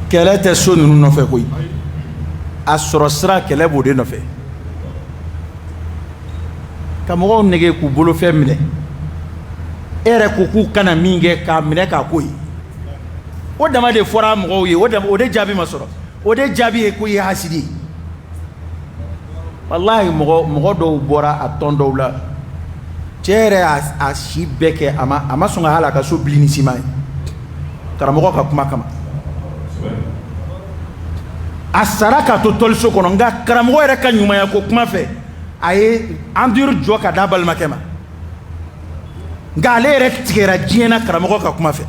kɛlɛ tɛ so ninnu nɔfɛ koyi. A sɔrɔ sira, kɛlɛ b'o de nɔfɛ, ka mɔgɔw nɛgɛ k'u bolofɛn minɛ. E yɛrɛ ko k'u kana min kɛ, k'a minɛ k'a ko ye. O dama de fɔra mɔgɔw ye, o de jaabi ma sɔrɔ. O de jaabi ye ko i ye hasidi ye. Walahi, mɔgɔ dɔw bɔra a tɔn dɔw la, cɛ yɛrɛ a si bɛɛ kɛ, a ma sɔn ka hali a ka so bili ni siman ye, karamɔgɔ ka kuma kama. A sara k'a to tɔliso kɔnɔ, nka karamɔgɔ yɛrɛ ka ɲumanya ko kuma fɛ, a ye endure jɔ ka d'a balimakɛ ma. Nka ale yɛrɛ tigɛra diɲɛ na karamɔgɔ ka kuma fɛ.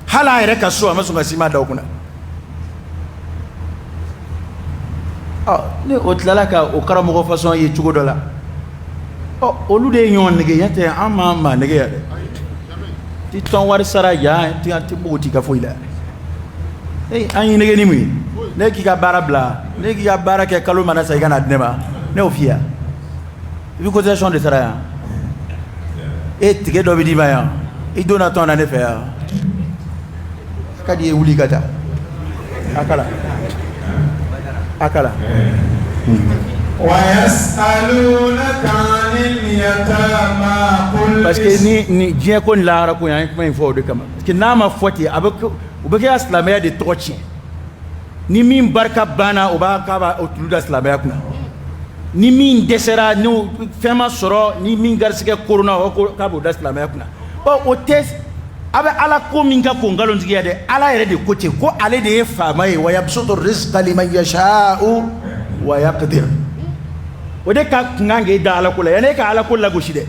Hali a yɛrɛ ka so, a ma sɔn ka siman da o kunna. Ɔ, ni o tilala ka o karamɔgɔ façon ye cogo dɔ la, ɔ, olu de ye ɲɔgɔn nɛgɛ. Ɲɛ tɛ an ma maa nɛgɛ yɛrɛ ti tɔn wari sara yan, ti an ti mago t'i ka foyi la. Ee, an y'i nɛgɛ ni mun ye? Ne k'i ka baara bila, ne k'i ka baara kɛ, kalo mana sa, i ka na di ne ma, ne y'o f'i ye. I bɛ cotisation de sara yan. E tigɛ dɔ bɛ d'i ma yan, i donna tɔn na ne fɛ yan, ka di ye, wuli ka taa a kala a kala. Parce que ni diɲɛ ko ni lahara ko, an ye kuma in fɔ o de kama, parce que n'a ma fɔ ten, a bɛ u bɛ kɛ ka silamɛya de tɔgɔ tiɲɛ. Ni min barika banna, o b'a k'a b'a o tulu da silamɛya kunna. Ni min dɛsɛra, ni fɛn ma sɔrɔ, ni min garisigɛ koronna, o ko k'a b'o da silamɛya kunna. Ɔ, o tɛ. A bɛ ala ko min ka k'o nkalontigiya dɛ, Ala yɛrɛ de ko ten, ko ale de ye faama ye. Wa yabsutu rizqa liman yasha'u wa yaqdir. O de ka kun kan k'e da ala ko la, yanni e ka ala ko lagosi dɛ.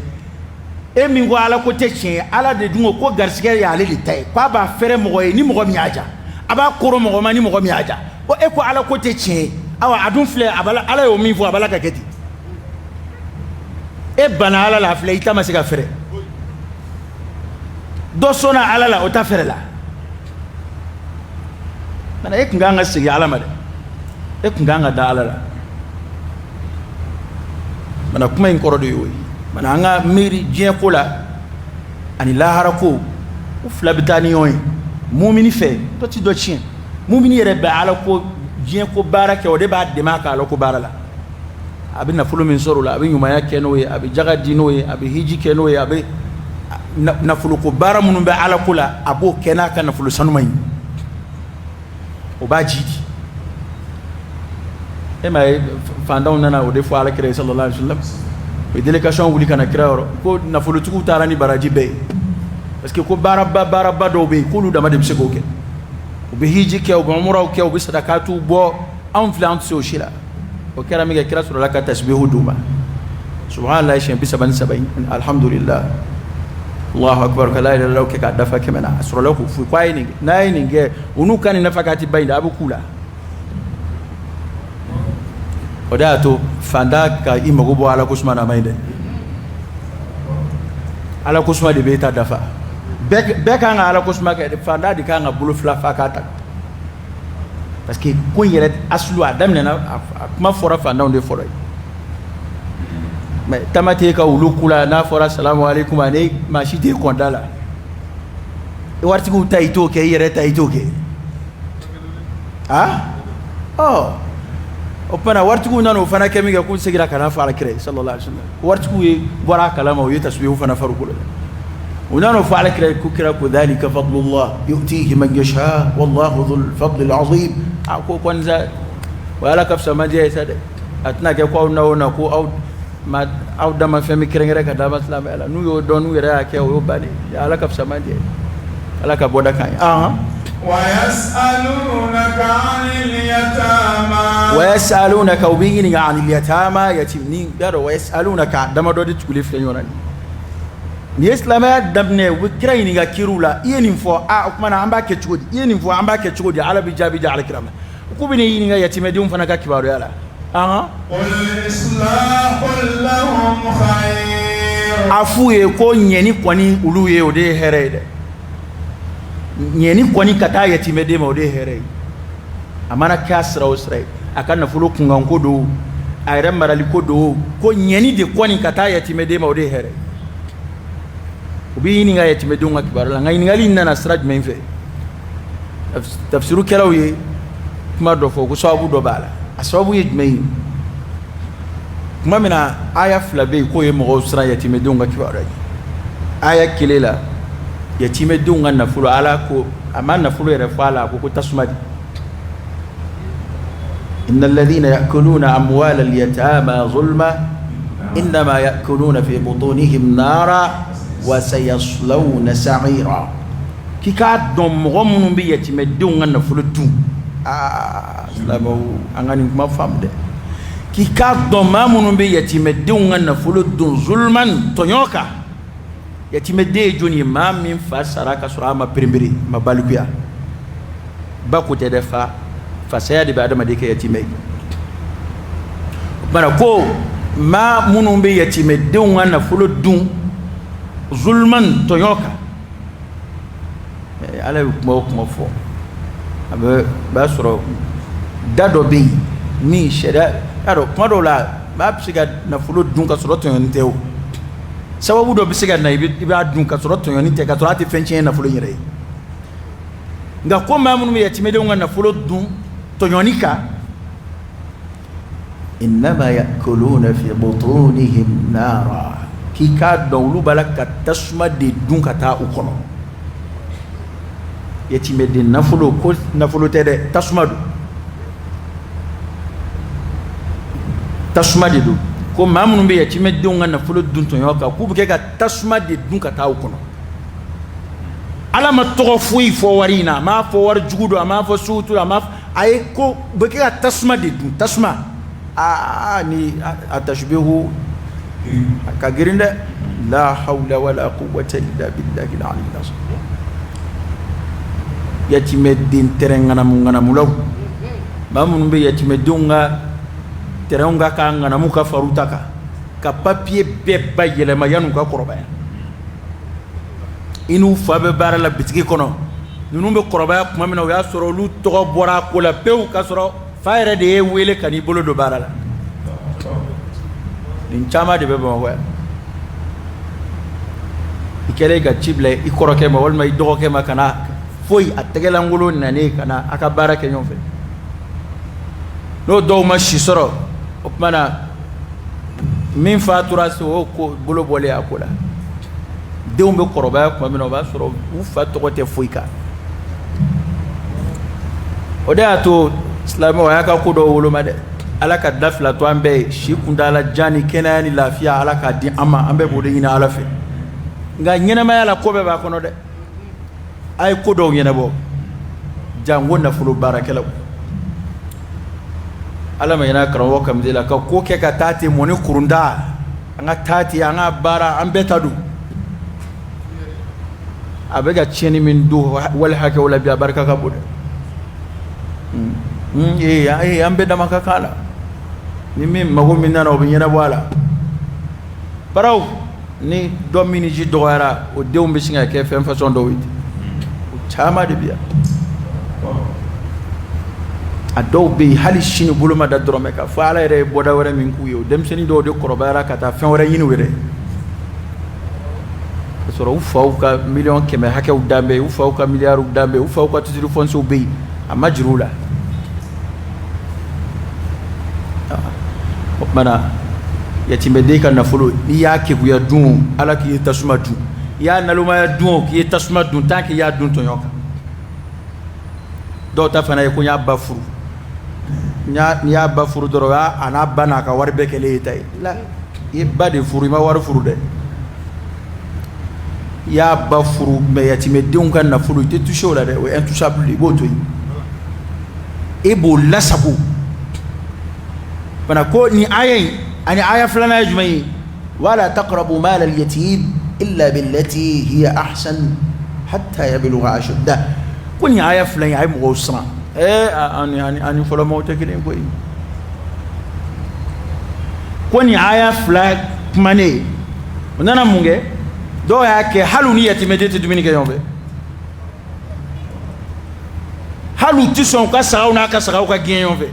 E min ko ala ko tɛ tiɲɛ ye, Ala de dun ko ko garisigɛ y'ale de ta ye, k'a b'a fɛrɛ mɔgɔ ye ni mɔgɔ min y'a ja, a b'a koro mɔgɔ ma ni mɔgɔ min y'a ja. Ko e ko ala ko tɛ tiɲɛ ye, awa, a dun filɛ, a b'a Ala y'o min fɔ, a b'a la ka kɛ ten. E banna Ala la, a filɛ, i ta ma se ka fɛrɛ. Dɔ sɔnna Ala la, o ta fɛrɛ la. Mana e kun kan ka segin Ala ma dɛ, e kun kan ka da Ala la. Mana kuma in kɔrɔ de y'o ye. Mana an ka miiri diɲɛ ko la ani lahara ko, u fila bɛ taa ni ɲɔgɔn ye. Mumini fɛ, dɔ ti dɔ tiɲɛ. Mumini yɛrɛ bɛ Ala ko, diɲɛ ko baara kɛ, o de b'a dɛmɛ a ka Ala ko baara la. A bɛ nafolo min sɔrɔ o la, a bɛ ɲumanya kɛ n'o ye, a bɛ jaga di n'o ye, a bɛ hiji kɛ n'o ye, a bɛ nafolo ko baara minnu bɛ Ala ko la, a b'o kɛ n'a ka nafolo sanuma ye, o b'a jidi. E ma ye, fantanw nana o de fɔ Ala kira sallallahu alaihi wasallam. O ye délégation wuli ka na kira yɔrɔ, ko nafolotigiw taara ni baraji bɛɛ ye, parce que ko baaraba baaraba dɔw bɛ yen k'olu dama de bɛ se k'o kɛ. U bɛ hiji kɛ, u bɛ umuraw kɛ, u bɛ sadakatiw bɔ. Anw filɛ, an tɛ se o si la. O kɛra min kɛ, kira sɔrɔla ka tasbihu d'u ma: subhanallah siɲɛ 33 in, alhamdulillah, Allahu akbar, ka la ilaha illallah kɛ k'a dafa 100 na. A sɔrɔla k'o f'u ye k'a ye nin kɛ, n'a ye nin kɛ, u n'u ka nin nafakati ba in de, a bɛ k'u la. O de y'a to fantan ka i mago bɔ Ala ko suma na, a ma ɲi dɛ. Ala ko suma de bɛ e ta dafa. Bɛɛ kan ka Ala ko suma kɛ, fantan de kan ka bolo fila fa k'a ta, parce que ko in yɛrɛ asulu, a daminɛna, a kuma fɔra fantanw de fɔlɔ ye. Mais tama t'e ka wulu ku la, n'a fɔra salamu aleykum, ani maa si t'e kɔn da la. Waritigiw ta i t'o kɛ, i yɛrɛ ta i t'o kɛ. A ɔ o tuma na waritigiw nana o fana kɛ min kɛ, k'u seginna ka n'a fɔ ala kira ye sallallahu alaihi wasallam. Waritigiw ye bɔra a kalama, u ye tasubihu fana farikolo la. U nana o fɔ ala kira ye ko kira ko dhalika fadlullah yu'tihi man yasha wallahu dhul fadlil azim. A ko kɔni sa, o ye ala ka fisamandiya ye sa dɛ. A tɛna kɛ ko aw na o na ko aw ma aw dama fɛn bɛ kɛrɛnkɛrɛn ka d'a ma silamɛya la. N'u y'o dɔn, n'u yɛrɛ y'a kɛ, o y'o bannen ye. Ala ka fisamandiya ye, ala ka bɔda k'an ye. Wa yasalunaka, u b'i ɲininka anil yatama, yatim ni y'a dɔn. Wa yasalunaka damadɔ de tugulen filɛ ɲɔgɔn na. Nin ye silamɛya daminɛ, u bɛ kira ɲininka kiriw la. I ye nin fɔ, a o tuma na an b'a kɛ cogo di? I ye nin fɔ, an b'a kɛ cogo di? Ala bɛ jaabi di ala kira ma. K'u bɛ n'i ɲininka yatimɛdenw fana ka kibaruya la. A f'u ye ko ɲɛni kɔni olu ye, o de ye hɛrɛ ye dɛ. Ɲɛni kɔni ka taa yatimɛden ma, o de ye hɛrɛ ye. A mana kɛ a sira o sira ye, a ka nafolo kunkanko don, a yɛrɛ maraliko don, ko ɲɛni de kɔni ka taa yatimɛden ma, o de ye hɛrɛ ye. U b'i ɲininka yatimɛdenw ka kibaruya la, nka ɲininkali in nana sira jumɛn fɛ? Tafsirukɛlaw ye kuma dɔ fɔ ko sababu dɔ b'a la. A sababu ye jumɛn ye? Tuma min na aya fila bɛ yen k'o ye mɔgɔw siran yatimɛdenw ka kibaruya ye. Aya kelen la, yatimɛdenw ka nafolo, ala ko, a ma nafolo yɛrɛ fɔ a la, a ko ko tasuma de. Innal ladhina ya'kuluna amwala al-yatama zulma innama ya'kuluna fi butunihim nara wa sayaslawna sa'ira. K'i k'a dɔn, mɔgɔ minnu bɛ yatimɛdenw ka nafolo dun, aa silamɛw, an ka nin kuma faamu dɛ. K'i k'a dɔn, maa minnu bɛ yatimɛdenw ka nafolo dun zulman, tɔɲɔ kan. Yatimɛden ye jɔni ye? Maa min fa sara ka sɔrɔ a ma perenpere, a ma balikuya. Ba ko tɛ dɛ, fa fasaya de bɛ adamaden kɛ yatimɛ ye. O tuma na ko maa minnu bɛ yatimɛdenw ka nafolo dun zulman, tɔɲɔ kan. Ala bɛ kuma o kuma fɔ, a bɛ b'a sɔrɔ da dɔ bɛ yen min sariya y'a dɔn. Kuma dɔw la, maa bɛ se ka nafolo dun ka sɔrɔ tɔɲɔni tɛ. O sababu dɔ bɛ se ka na, i b'a dun ka sɔrɔ tɔɲɔni tɛ, ka sɔrɔ a tɛ fɛn tiɲɛ nafolo yɛrɛ ye. Nka ko maa minnu bɛ yatimɛdenw ka nafolo dun tɔɲɔni kan, innama ya'kuluna fi butunihim nara, k'i k'a dɔn olu b'a la ka tasuma de dun ka taa u kɔnɔ. Yatimɛden nafolo, ko nafolo tɛ dɛ, tasuma don, tasuma de don. Ko maa minnu bɛ yatimɛdenw ka nafolo dun tɔɲɔ kan, k'u bɛ kɛ ka tasuma de dun ka taa u kɔnɔ. Ala ma tɔgɔ foyi fɔ wari in na, a m'a fɔ wari jugu don, a m'a fɔ sutu, a m'a a ye ko u bɛ kɛ ka tasuma de dun, tasuma. Aa, ni a tasubihu a ka girin dɛ. La hawla wala quwwata illa billahi al-aliyyil azim. Yatimɛden tɛrɛn ŋanamu ŋanamulaw, maa minnu bɛ yatimɛdenw ka tɛrɛnw ka k'a ŋanamu ka far'u ta kan, ka papiye bɛɛ ba yɛlɛma yan'u ka kɔrɔbaya. I n'u fa bɛ baara la bitigi kɔnɔ, ninnu bɛ kɔrɔbaya tuma min na, o y'a sɔrɔ olu tɔgɔ bɔra a ko la pewu, k'a sɔrɔ fa yɛrɛ de ye wele ka n'i bolo don baara la. Nin caman de bɛ Bamakɔ yan. I kɛlen ka ci bila i kɔrɔkɛ ma walima i dɔgɔkɛ ma ka na foyi, a tɛgɛlankolon nanen ka na a ka baara kɛ ɲɔgɔn fɛ, n'o dɔw ma si sɔrɔ, o tuma na min fatura se, o ko bolo bɔlen a ko la. Denw bɛ kɔrɔbaya tuma min na, o b'a sɔrɔ u fa tɔgɔ tɛ foyi kan. O de y'a to silamɛw, a y'a ka ko dɔw woloma dɛ. Ala ka da fila to an bɛɛ ye, si kuntaala jan ni kɛnɛya ni lafiya, Ala k'a di an ma. An bɛɛ b'o de ɲini Ala fɛ. Nka ɲɛnamaya la, ko bɛɛ b'a kɔnɔ dɛ. A ye ko dɔw ɲɛnabɔ, janko nafolo baarakɛlaw. Ala ma ɲinɛ karamɔgɔ Kamite la ka ko kɛ ka taa ten mɔni kurunda. An ka taa ten, an ka baara, an bɛɛ ta don. A bɛ ka tiɲɛni min don wali hakɛw la bi, a barika ka bon dɛ. Ee, an bɛɛ dama ka kan la. Ni min mago min nana, o bɛ ɲɛnabɔ a la. Baraw ni dɔ min ji dɔgɔyara, o denw bɛ sin ka kɛ fɛn fasɔn dɔw ye. O caman de bɛ yan. A dɔw bɛ yen, hali sini bolo ma da dɔrɔmɛ kan, fo Ala yɛrɛ ye bɔda wɛrɛ min k'u ye. O denmisɛnnin dɔw de kɔrɔbayara ka taa fɛn wɛrɛ ɲini u yɛrɛ. Sɔrɔ u faw ka miliyɔn 100 hakɛw dan bɛ, u faw ka miliyariw dan bɛ, u faw ka titre foncier bɛ yen, a ma jira u la. O tuma na, yatimɛden ka nafolo, n'i y'a keguya dun, ala k'i ye tasuma dun, i y'a nalomaya dun, k'i ye tasuma dun, tant qu'i y'a dun tɔɲɔ kan. Dɔw ta fana ye ko n y'a ba furu. N'i y'a ba furu dɔrɔn, a n'a ba n'a ka wari bɛɛ kɛlen ye ta ye. La, i ye ba de furu, i ma wari furu dɛ. I y'a ba furu, mais yatimɛdenw ka nafolo, i tɛ toucher o la dɛ, o ye intouchable, i b'o to yen, e b'o lasago fana. Ko nin aya in ani aya filanan ye jumɛn ye? Wala taqrabu mal al yatim illa billati hiya ahsan hatta yablugha ashudda. Ko nin aya fila in, a ye mɔgɔw siran. Ani fɔlɔ maaw tɛ kelen koyi. Ko nin aya fila kumanen, u nana mun kɛ? Dɔw y'a kɛ hali u ni yatimɛden tɛ dumuni kɛ ɲɔgɔn fɛ, hali u tɛ sɔn u ka sagaw n'a ka sagaw ka gɛn ɲɔgɔn fɛ,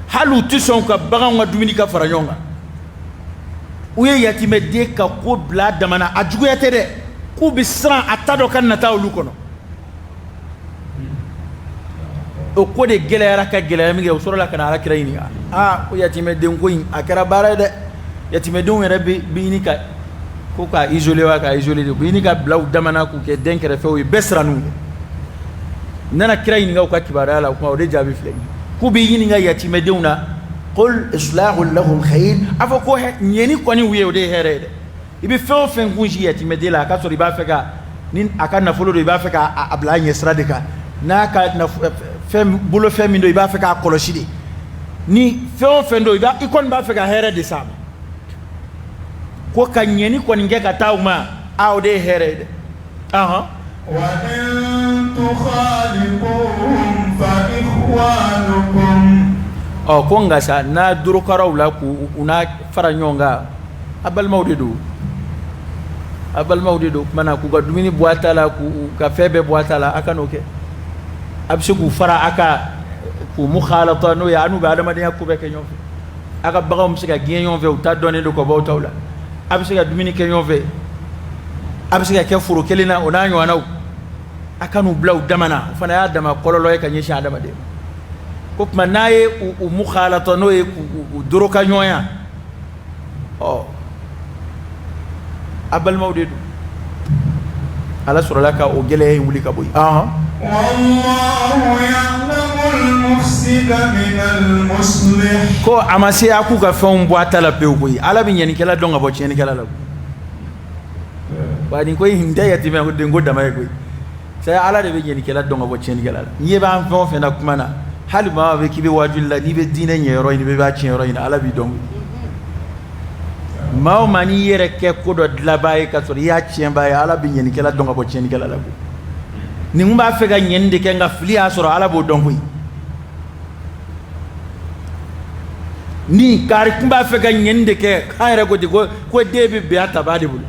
hali u tɛ sɔn u ka baganw ka dumuni ka fara ɲɔgɔn kan. U ye yatimɛden ka ko bila a damana. A juguya tɛ dɛ, k'u bɛ siran a ta dɔ ka nata olu kɔnɔ. O ko de gɛlɛyara ka gɛlɛya min kɛ, o sɔrɔla ka na ala kira ɲininka. Aa, ko yatimɛden ko in, a kɛra baara ye dɛ. Yatimɛdenw yɛrɛ bɛ ɲini ka ko k'a isoler wa, k'a isoler de, u bɛ ɲini ka bila u damana k'u kɛ den kɛrɛfɛw ye, bɛɛ sirann'u ɲɛ. U nana kira ɲininka u ka kibaruya la. O kuma, o de jaabi filɛ nin ye, k'u b'i ɲininka yatimɛdenw na. Qul islahun lahum khayr. A fɔ ko ɲɛni kɔni u ye, o de ye hɛrɛ ye dɛ. I bɛ fɛn o fɛn kun si yatimɛden la, a ka sɔrɔ i b'a fɛ ka ni a ka nafolo don, i b'a fɛ k'a bila a ɲɛ sira de kan, n'a ka fɛn bolofɛn min don, i b'a fɛ k'a kɔlɔsi de, ni fɛn o fɛn don, i kɔni b'a fɛ ka hɛrɛ de s'a ma. Ko ka ɲɛni kɔni kɛ ka taa u ma, a o de ye hɛrɛ ye dɛ. Ahan. Wa in tukhaliquhum fa ikhwanukum. Ɔ, ko nka sa, n'a dorokaraw la, k'u u n'a fara ɲɔgɔn kan, a balimaw de don, a balimaw de don. Kuma na, k'u ka dumuni bɔ a ta la, k'u ka fɛn bɛɛ bɔ a ta la, a ka n'o kɛ. A bɛ se k'u fara a ka, k'u mukhalata, n'o ye a n'u bɛ adamadenya ko bɛɛ kɛ ɲɔgɔn fɛ. A ka baganw bɛ se ka gɛn ɲɔgɔn fɛ, u ta dɔnnen don ka bɔ aw taw la. A bɛ se ka dumuni kɛ ɲɔgɔn fɛ, a bɛ se ka kɛ foro kelen na, o n'a ɲɔgɔnnaw. A ka n'u bila u dama na, o fana y'a dama kɔlɔlɔ ye ka ɲɛsin adamaden ma. Ko tuma n'a ye u mukhalata, n'o ye k'u doroka ɲɔgɔnya, ɔ, a balimaw de don. Ala sɔrɔla ka o gɛlɛya in wuli ka bɔ yen. Wallahu ya'lamul mufsida minal muslih. Ko a ma se a k'u ka fɛnw bɔ a ta la pewu koyi. Ala bɛ ɲɛnikɛla dɔn ka bɔ tiɲɛnikɛla la. Wa nin ko in tɛ yatimɛ den ko dama ye koyi. C'est ala de bɛ ɲɛnikɛla dɔn ka bɔ tiɲɛnikɛla la. N'i ɲɛ b'an fɛn o fɛn na kuma na, hali maa bɛ k'i bɛ waajuli la, n'i bɛ diinɛ ɲɛ yɔrɔ ɲini, i b'a tiɲɛ yɔrɔ ɲini, Ala b'i dɔn. Maa o maa n'i yɛrɛ kɛ ko dɔ dilanbaa ye ka sɔrɔ i y'a tiɲɛbaa ye, Ala bɛ ɲɛnikɛla dɔn ka bɔ tiɲɛnikɛla la koyi. Nin kun b'a fɛ ka ɲɛni de kɛ, nka fili y'a sɔrɔ, Ala b'o dɔn koyi. Ni kari kun b'a fɛ ka ɲɛni de kɛ, an yɛrɛ ko ten ko den bɛ bɛn a tabaa de bolo.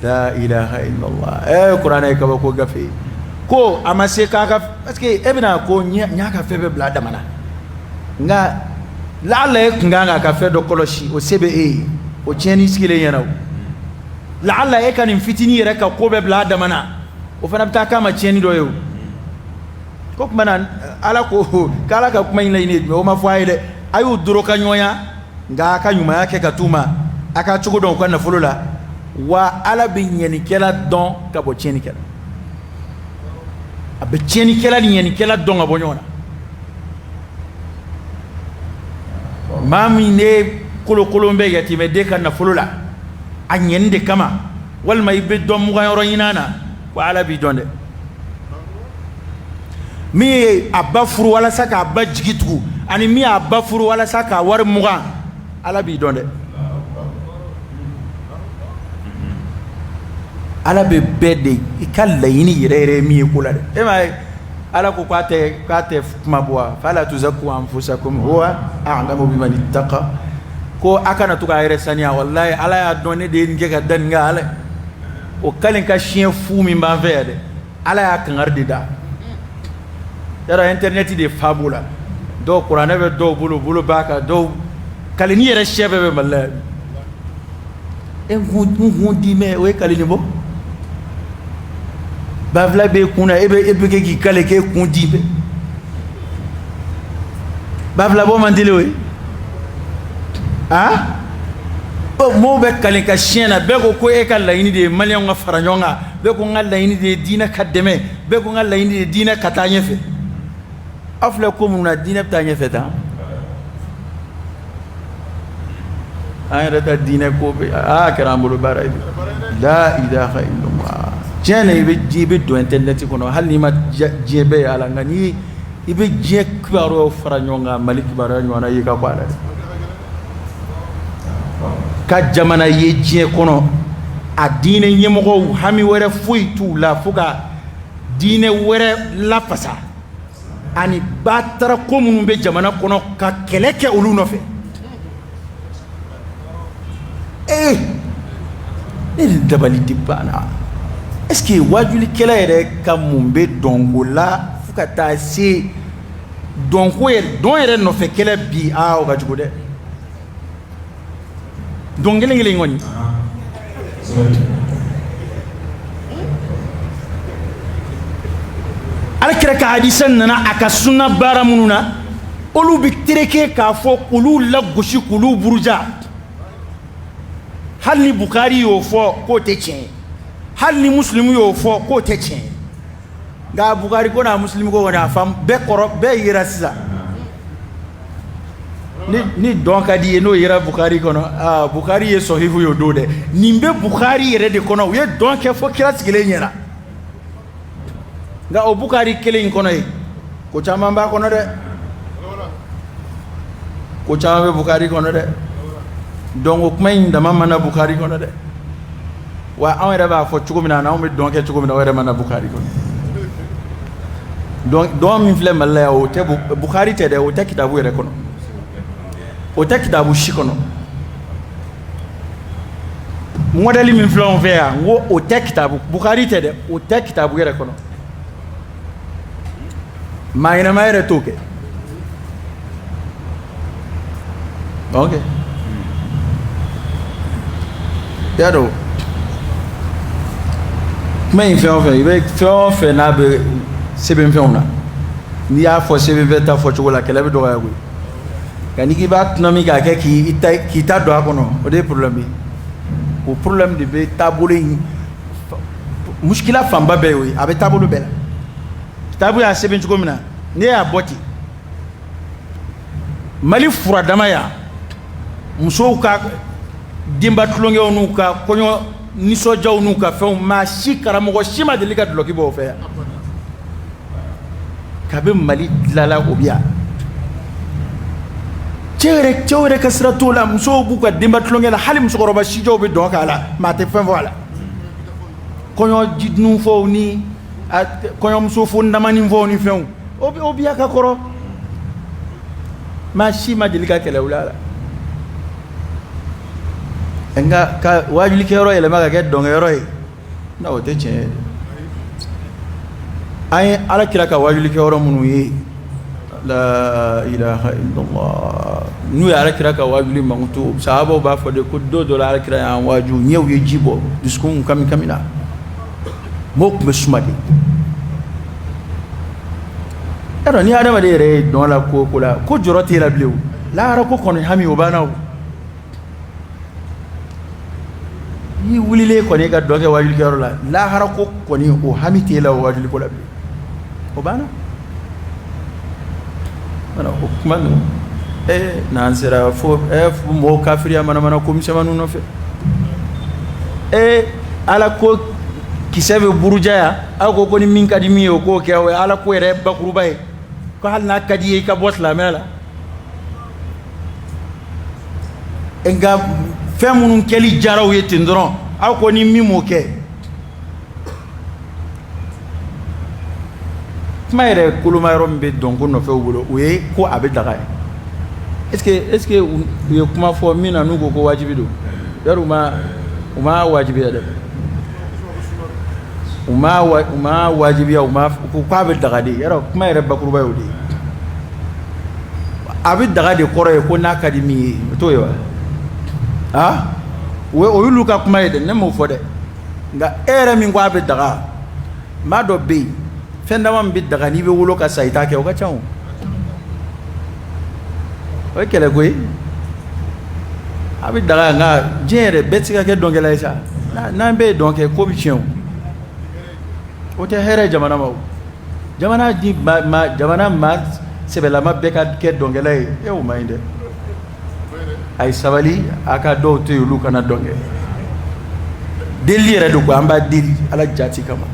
La ilaha illallah. Kuranɛ ye kabako gafe ye. Ko a ma se k'a ka, parce que e bɛna ko n y'a ka fɛn bɛɛ bila a dama na, nka laala e kun kan k'a ka fɛn dɔ kɔlɔsi, o se bɛ e ye, o tiɲɛni sigilen ɲɛna. O laala e ka nin fitinin yɛrɛ ka ko bɛɛ bila a dama na, o fana bɛ taa k'a ma tiɲɛni dɔ ye. O ko tuma na, Ala ko k'Ala ka kuma in laɲini ye jumɛn? O ma fɔ a ye dɛ. A y'u doroka ɲɔgɔnya, nka a ka ɲumanya kɛ ka t'u ma, a ka cogo dɔn u ka nafolo la. Wa Ala bɛ ɲɛnikɛla dɔn ka bɔ tiɲɛnikɛla, a bɛ tiɲɛnikɛla ni ɲɛnikɛla dɔn ka bɔ ɲɔgɔn na. Maa min ne kolokolon bɛ yatimɛden ka nafolo la a ɲɛni de kama, walima i bɛ dɔ mugan yɔrɔ ɲini na, ko Ala b'i dɔn dɛ. Min ye a ba furu walasa k'a ba jigi tugu, ani min y'a ba furu walasa k'a wari mugan, Ala b'i dɔn dɛ. Ala bɛ bɛɛ de i ka laɲini yɛrɛ yɛrɛ ye min ye ko la dɛ. E m'a ye, Ala ko k'a tɛ kuma bɔ wa fala tuzakku anfusakum huwa a'lamu biman ittaqa. Ko a kana to k'a yɛrɛ saniya. Wallahi, Ala y'a dɔn ne de ye nin kɛ ka da nin kan. Ala o kalen ka siɲɛ fu min b'an fɛ yan dɛ, Ala y'a kangari de da. Yɔrɔ internet de fa b'o la, dɔw kuranɛ bɛ dɔw bolo, bolo b'a kan, dɔw kaleni yɛrɛ sɛ bɛɛ bɛ Mali la yan. E n kun dimɛ, o ye kali nin bɔ. Banfula b'e kun na, e bɛ kɛ k'i kale k'e kun dimɛ. Banfula bɔ man teli o ye. Ah, mɔgɔw bɛ kale ka siɲɛ na. Bɛɛ ko ko e ka laɲini de ye maliyɛnw ka fara ɲɔgɔn kan. Bɛɛ ko n ka laɲini de ye diinɛ ka dɛmɛ. Bɛɛ ko n ka laɲini de ye diinɛ ka taa ɲɛfɛ. Aw filɛ ko minnu na, diinɛ bɛ taa ɲɛfɛ tan? An yɛrɛ ta diinɛ ko bɛ aa kɛra an bolo baara ye bi. La ilaha illallah. Tiɲɛ na, i bɛ don internet kɔnɔ, hali n'i ma diɲɛ bɛɛ ye a la, nka ni i bɛ diɲɛ kibaruyaw fara ɲɔgɔn kan, Mali kibaruya ɲɔgɔn na y'i ka bɔ a la dɛ. Ka jamana ye diɲɛ kɔnɔ, a diinɛ ɲɛmɔgɔw hami wɛrɛ foyi t'u la fo ka diinɛ wɛrɛ lafasa ani batara ko minnu bɛ jamana kɔnɔ, ka kɛlɛ kɛ olu nɔfɛ. Ee, ne de dabali de banna. Est ce que wajulikɛla yɛrɛ ka mun bɛ dɔnko la fo ka taa se dɔnko yɛrɛ, dɔn yɛrɛ nɔfɛ kɛlɛ bi? Aa, o ka jugu dɛ. Dɔn kelen kelen kɔni. Ala kira ka hadisa nana a ka sunna baara minnu na, olu bɛ tereke k'a fɔ k'olu lagosi, k'olu buruja. Hali ni Bukari y'o fɔ k'o tɛ tiɲɛ ye, hali ni Musilimu y'o fɔ k'o tɛ tiɲɛ ye, nka Bukari ko n'a Musilimu ko kɔni, a fan bɛɛ kɔrɔ bɛɛ yera sisan. Ni dɔn ka di ye, n'o yera Bukari kɔnɔ, aa, Bukari ye sɔhihu ye o don dɛ. Nin bɛ Bukari yɛrɛ de kɔnɔ, u ye dɔn kɛ fo kira sigilen ɲɛna. Nka o Bukari kelen in kɔnɔ yen, ko caman b'a kɔnɔ dɛ. Ko caman bɛ Bukari kɔnɔ dɛ. Donc o kuma in dama ma na Bukari kɔnɔ dɛ. Wa anw yɛrɛ b'a fɔ cogo min na, anw bɛ dɔn kɛ cogo min na, o yɛrɛ ma na Bukari kɔnɔ. Donc dɔn min filɛ Mali la yan, o tɛ Bukari tɛ dɛ, o tɛ kitabu yɛrɛ kɔnɔ, o tɛ kitabu si kɔnɔ. Modèle min filɛ anw fɛ yan, n ko o tɛ kitabu, Bukari tɛ dɛ, o tɛ kitabu yɛrɛ kɔnɔ. Maa ɲɛnama yɛrɛ t'o kɛ. Ok, i y'a dɔn, kuma in, fɛn o fɛn i bɛ, fɛn o fɛn n'a bɛ sɛbɛnfɛnw na, n'i y'a fɔ sɛbɛnfɛn ta fɔcogo la, kɛlɛ bɛ dɔgɔya koyi. Nka n'i k'i b'a tɔnɔmi k'a kɛ k'i ta don a kɔnɔ, o de ye problème ye. O problème de bɛ taabolo in muskila fanba bɛɛ y'o ye. A bɛ taabolo bɛɛ la. Kitabu y'a sɛbɛn cogo min na, ne y'a bɔ ten, Mali furadama yan, musow ka denba tulonkɛw n'u ka kɔɲɔ nisɔndiyaw n'u ka fɛnw, maa si, karamɔgɔ si ma deli ka dulɔki bɔ o fɛ yan. Kabi Mali dilala, o bi yan. Cɛ yɛrɛ, cɛw yɛrɛ ka sira t'o la. Musow b'u ka denba tulonkɛ la, hali musokɔrɔba sijɔw bɛ dɔn k'a la, maa tɛ fɛn fɔ a la. Kɔɲɔ jidunfɔw ni kɔɲɔmuso fo namaninfɔw ni fɛnw, o bi ka kɔrɔ, maa si ma deli ka kɛlɛ wuli a la. Nka ka wajulikɛyɔrɔ yɛlɛma ka kɛ dɔnkɛyɔrɔ ye, na o tɛ tiɲɛ ye. An ye ala kira ka wajulikɛyɔrɔ minnu ye, la ilaha illallah, n'u ye ala kira ka wajuli mankutu, sahabaw b'a fɔ de ko don dɔ la, ala kira y'an waju, ɲɛw ye ji bɔ, dusukun kami kami na, mɔgɔw tun bɛ suma de. Yadɔ, ni adamaden yɛrɛ ye dɔn la ko o ko la, ko jɔrɔ t'e la bilen. O lahara ko kɔni hami, o banna. O n'i wulilen kɔni ka dɔn kɛ wajulikɛyɔrɔ la, lahara ko kɔni, o hami t'e la o wajuliko la bilen, o banna. O kuma ninnu, n'an sera fo mɔgɔw kafiriya manamana ko misɛnmaninw nɔfɛ, ala ko kisɛ bɛ buruja yan, aw ko ko ni min ka di min ye, o k'o kɛ. O ye ala ko yɛrɛ bakuruba ye, ko hali n'a ka di i ye, i ka bɔ silamɛya la. Nka fɛn minnu kɛli diyara u ye ten dɔrɔn, aw ko ni min m'o kɛ. Kuma yɛrɛ koloma yɔrɔ min bɛ dɔnko nɔfɛ u bolo, o ye ko a bɛ daga ye. Est ce que u ye kuma fɔ min na n'u ko ko wajibi don? Yarɔ, u ma wajibiya dɛ. U ma wajibiya, u ma ko k'a bɛ daga de. Yarɔ, kuma yɛrɛ bakuruba ye o de ye. A bɛ daga de kɔrɔ ye ko n'a ka di min ye, o t'o ye wa? Ah, O y'olu ka kuma ye dɛ, ne m'o fɔ dɛ. Nka e yɛrɛ min ko a bɛ daga, maa dɔ bɛ yen, fɛn dama min bɛ daga n'i bɛ wolo ka sa i t'a kɛ, o ka ca o. O ye kɛlɛ ko ye. A bɛ daga, nka diɲɛ yɛrɛ bɛɛ tɛ se ka kɛ dɔnkɛla ye sa. N'an bɛɛ ye dɔn kɛ, ko bɛ tiɲɛ o. O tɛ hɛrɛ jamana ma o. Jamana di ma jamana maa sɛbɛlama bɛɛ ka kɛ dɔnkɛla ye, e o man ɲi dɛ. A ye sabali, a ka dɔw to yen, olu kana dɔn kɛ. Deli yɛrɛ don ko an b'a deli Ala jati kama,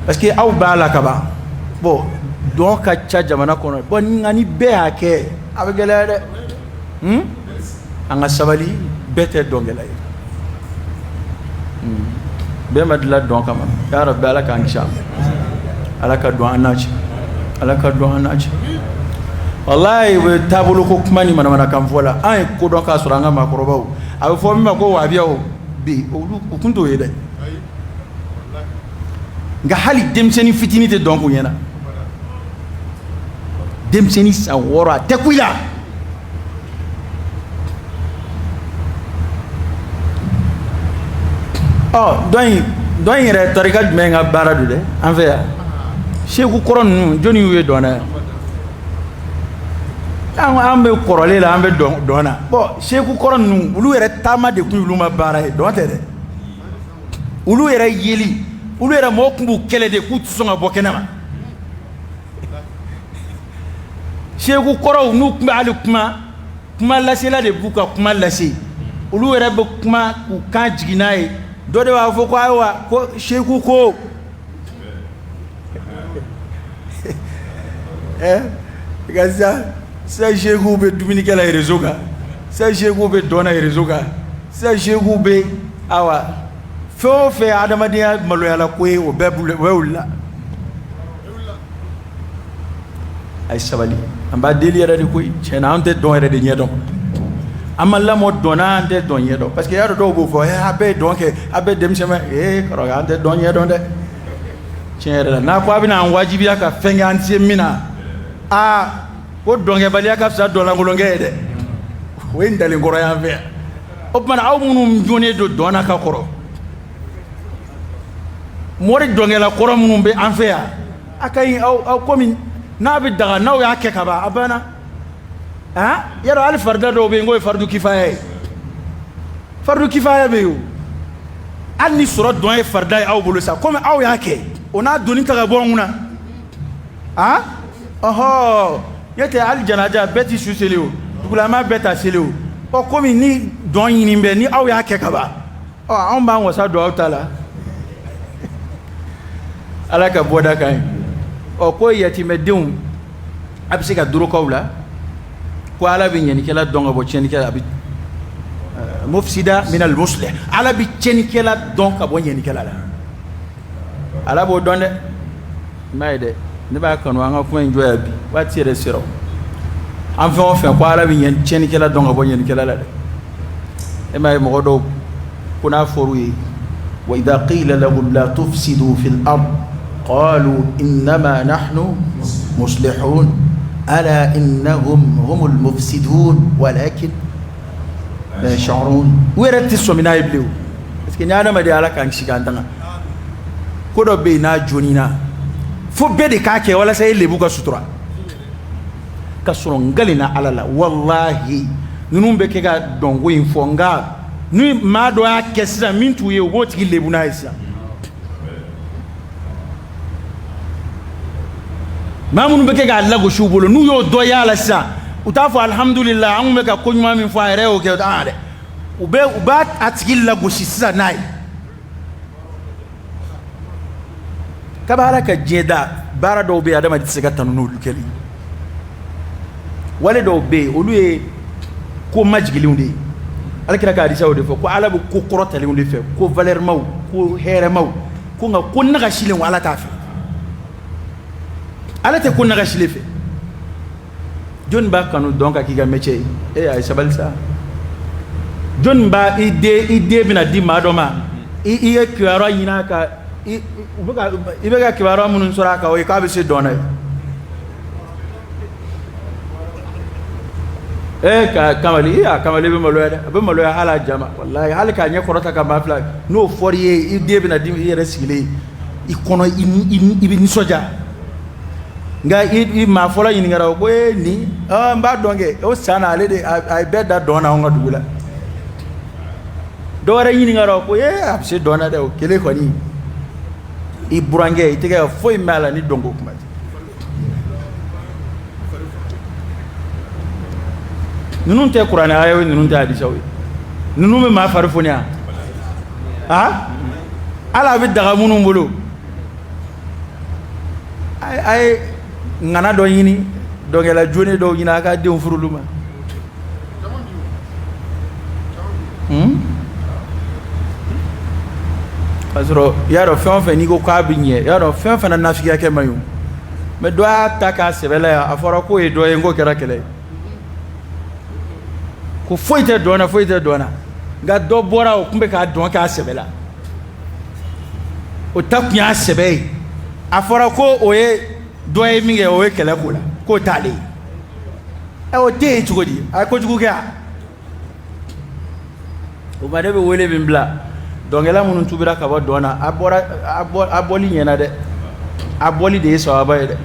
parce que aw b'a la kaban. Bon, dɔn ka ca jamana kɔnɔ. Bon, nka ni bɛɛ y'a kɛ, a bɛ gɛlɛya dɛ. An ka sabali, bɛɛ tɛ dɔnkɛla ye. Bɛɛ ma dilan dɔn kama. Ya Rabbi, Ala k'an kisi a ma. Ala ka don an n'a cɛ, Ala ka don an n'a cɛ. Walayi, u bɛ taabolo ko kuma ni manamanakan fɔ la. An ye ko dɔn k'a sɔrɔ an ka maakɔrɔbaw, a bɛ fɔ min ma ko wahabiyaw bi, olu u tun t'o ye dɛ. Nka hali denmisɛnnin fitinin tɛ dɔn k'u ɲɛna. Denmisɛnnin san 6, a tɛ ku i la. Ɔ, dɔn in yɛrɛ, tarika jumɛn ka baara don dɛ an fɛ yan? Seku kɔrɔ ninnu, jɔnni y'u ye dɔn na yan? An bɛ kɔrɔlen la, an bɛ dɔn na. Bon, seku kɔrɔ ninnu, olu yɛrɛ taama de tun y'olu ma baara ye, dɔn tɛ dɛ. Olu yɛrɛ yeli, olu yɛrɛ mɔgɔw tun b'u kɛlɛ de k'u tɛ sɔn ka bɔ kɛnɛ ma. Seku kɔrɔw, n'u tun bɛ hali kuma, kuma lasela de b'u ka kuma lase. Olu yɛrɛ bɛ kuma k'u kan jigin n'a ye. Dɔ de b'a fɔ ko ayiwa, ko seku ko nka sisan sekuw bɛ dumunikɛ la réseau kan, sisan sekuw bɛ dɔn na réseau kan, sisan sekuw bɛ, awa, fɛn o fɛn adamadenya maloyala ko ye, o bɛɛ wulila. A ye sabali, an b'a deli yɛrɛ de koyi. Tiɲɛ na, an tɛ dɔn yɛrɛ de ɲɛdɔn. An ma lamɔ dɔn na, an tɛ dɔn ɲɛdɔn, parce que y'a dɔn, dɔw b'o fɔ, a bɛɛ ye dɔn kɛ, a bɛɛ denmisɛnnin. Ee kɔrɔkɛ, an tɛ dɔn ɲɛdɔn dɛ. Tiɲɛ yɛrɛ la, n'a ko a bɛna an wajibiya ka fɛn kɛ an tɛ se min na, aa, ko dɔnkɛbaliya ka fisa dɔnlankolonkɛ ye dɛ. O ye ntalen kɔrɔ y'an fɛ yan. O tuma na, aw minnu jonnen don dɔn na ka kɔrɔ, mori dɔnkɛla kɔrɔ minnu bɛ an fɛ yan, a ka ɲi aw komi n'a bɛ daga, n'aw y'a kɛ ka ban, a banna. Ah, yɔrɔ hali farida dɔw bɛ yen k'o ye faridu kifaya ye. Faridu kifaya bɛ yen o. Hali ni sɔrɔ dɔn ye farida ye aw bolo sa, komi aw y'a kɛ, o n'a doni ta ka bɔ an kunna. Ah, ɔhɔ, n'o tɛ hali janaja bɛɛ ti su seli o, dugulama bɛɛ ta seli o. Ɔ, komi ni dɔn ɲini bɛ, ni aw y'a kɛ ka ban, ɔ, anw b'an wasa don aw ta la. Ala ka bɔda kan ye. Ɔ, ko yatimɛdenw, a bɛ se ka dorokaw la, ko Ala bɛ ɲɛnikɛla dɔn ka bɔ tiɲɛnikɛla, a bɛ mufsida minal muslih, Ala bɛ tiɲɛnikɛla dɔn ka bɔ ɲɛnikɛla la. Ala b'o dɔn dɛ. I m'a ye dɛ, ne b'a kanu an ka kuma in jɔ yan bi, waati yɛrɛ sera. An fɛn o fɛn ko Ala bɛ tiɲɛnikɛla dɔn ka bɔ ɲɛnikɛla la dɛ. E m'a ye, mɔgɔ dɔw ko n'a fɔr'u ye wa idha qila lahum la tufsidu fil ard qalu innama nahnu muslihun ala innahum humul mufsidun walakin la yash'urun. U yɛrɛ tɛ sɔmi n'a ye bilen o, parce que ni adamaden, Ala k'an kisi k'an tanga, ko dɔ bɛ yen n'a joonina, fo bɛɛ de k'a kɛ walasa e lebu ka sutura. Ka sɔrɔ n kalenna Ala la, walahi, ninnu bɛ kɛ ka dɔnko in fɔ, nka ni maa dɔ y'a kɛ sisan min t'u ye, u b'o tigi lebu n'a ye sisan. Maa minnu bɛ kɛ k'a lagosi u bolo, n'u y'o dɔ y'a la sisan, u t'a fɔ alihamudulila, an kun bɛ ka ko ɲuman min fɔ, a yɛrɛ y'o kɛ an dɛ. U b'a a tigi lagosi sisan n'a ye. Kaba Ala ka diɲɛ da, baara dɔw bɛ yen, adamaden tɛ se ka tanu n'olu kɛli. Wale dɔw bɛ yen, olu ye ko majigilenw de ye. Ala kira ka hadisaw de fɔ ko Ala bɛ ko kɔrɔtalenw de fɛ, ko valɛrimaw, ko hɛrɛmaw, ko nka ko nagasilenw, Ala t'a fɛ. Ala tɛ ko nagasilen fɛ. Jɔnni b'a kanu dɔn ka k'i ka métier ye? E, a ye sabali sa. Jɔnni b'a i den, i den bɛna di maa dɔ ma, i ye kibaruya ɲini a kan, i bɛ ka kibaruya minnu sɔrɔ a kan, o ye k'a bɛ se dɔn na ye. Ee ka kamalen a kamalen bɛ maloya dɛ, a bɛ maloya hali a jama, walahi, hali k'a ɲɛ kɔrɔta ka maa filɛ. N'o fɔra i ye, i den bɛna di i yɛrɛ sigilen i kɔnɔ, i bɛ nisɔndiya. Nka i maa fɔlɔ ɲininkara o ko ee nin n b'a dɔn kɛ, o san na ale de a ye bɛɛ da dɔn na anw ka dugu la. Dɔ wɛrɛ ɲininkara o ko ee a bɛ se dɔn na dɛ, o kelen kɔni i burankɛ i tɛgɛ foyi mɛn a la ni dɔnko kuma tɛ. Ninnu tɛ kuranɛ aya ye, ninnu tɛ hadisaw ye, ninnu bɛ maa fari foni a ala a bɛ daga minnu bolo. A ye ŋana dɔ ɲini, dɔnkɛla jonen dɔw ɲini, a ka denw furu olu ma. K'a sɔrɔ i y'a dɔn, fɛn o fɛn n'i ko k'a bɛ ɲɛ, i y'a dɔn fɛn fana nafigiya kɛ man ɲi. Mais dɔ y'a ta k'a sɛbɛ la yan, a fɔra k'o ye dɔ ye, n k'o kɛra kɛlɛ ye, ko foyi tɛ dɔn na, foyi tɛ dɔn na. Nka dɔ bɔra, o tun bɛ k'a dɔn k'a sɛbɛ la, o ta tun y'a sɛbɛ ye. A fɔra ko o ye dɔ ye min kɛ, o ye kɛlɛ k'o la, k'o t'ale ye. Ɛ, o tɛ yen cogo di? A ye kojugu kɛ a o ma. Ne bɛ wele min bila dɔnkɛla minnu tubira ka bɔ dɔn na, a bɔra, a bɔli ɲɛna dɛ, a bɔli de ye sawaba ye dɛ.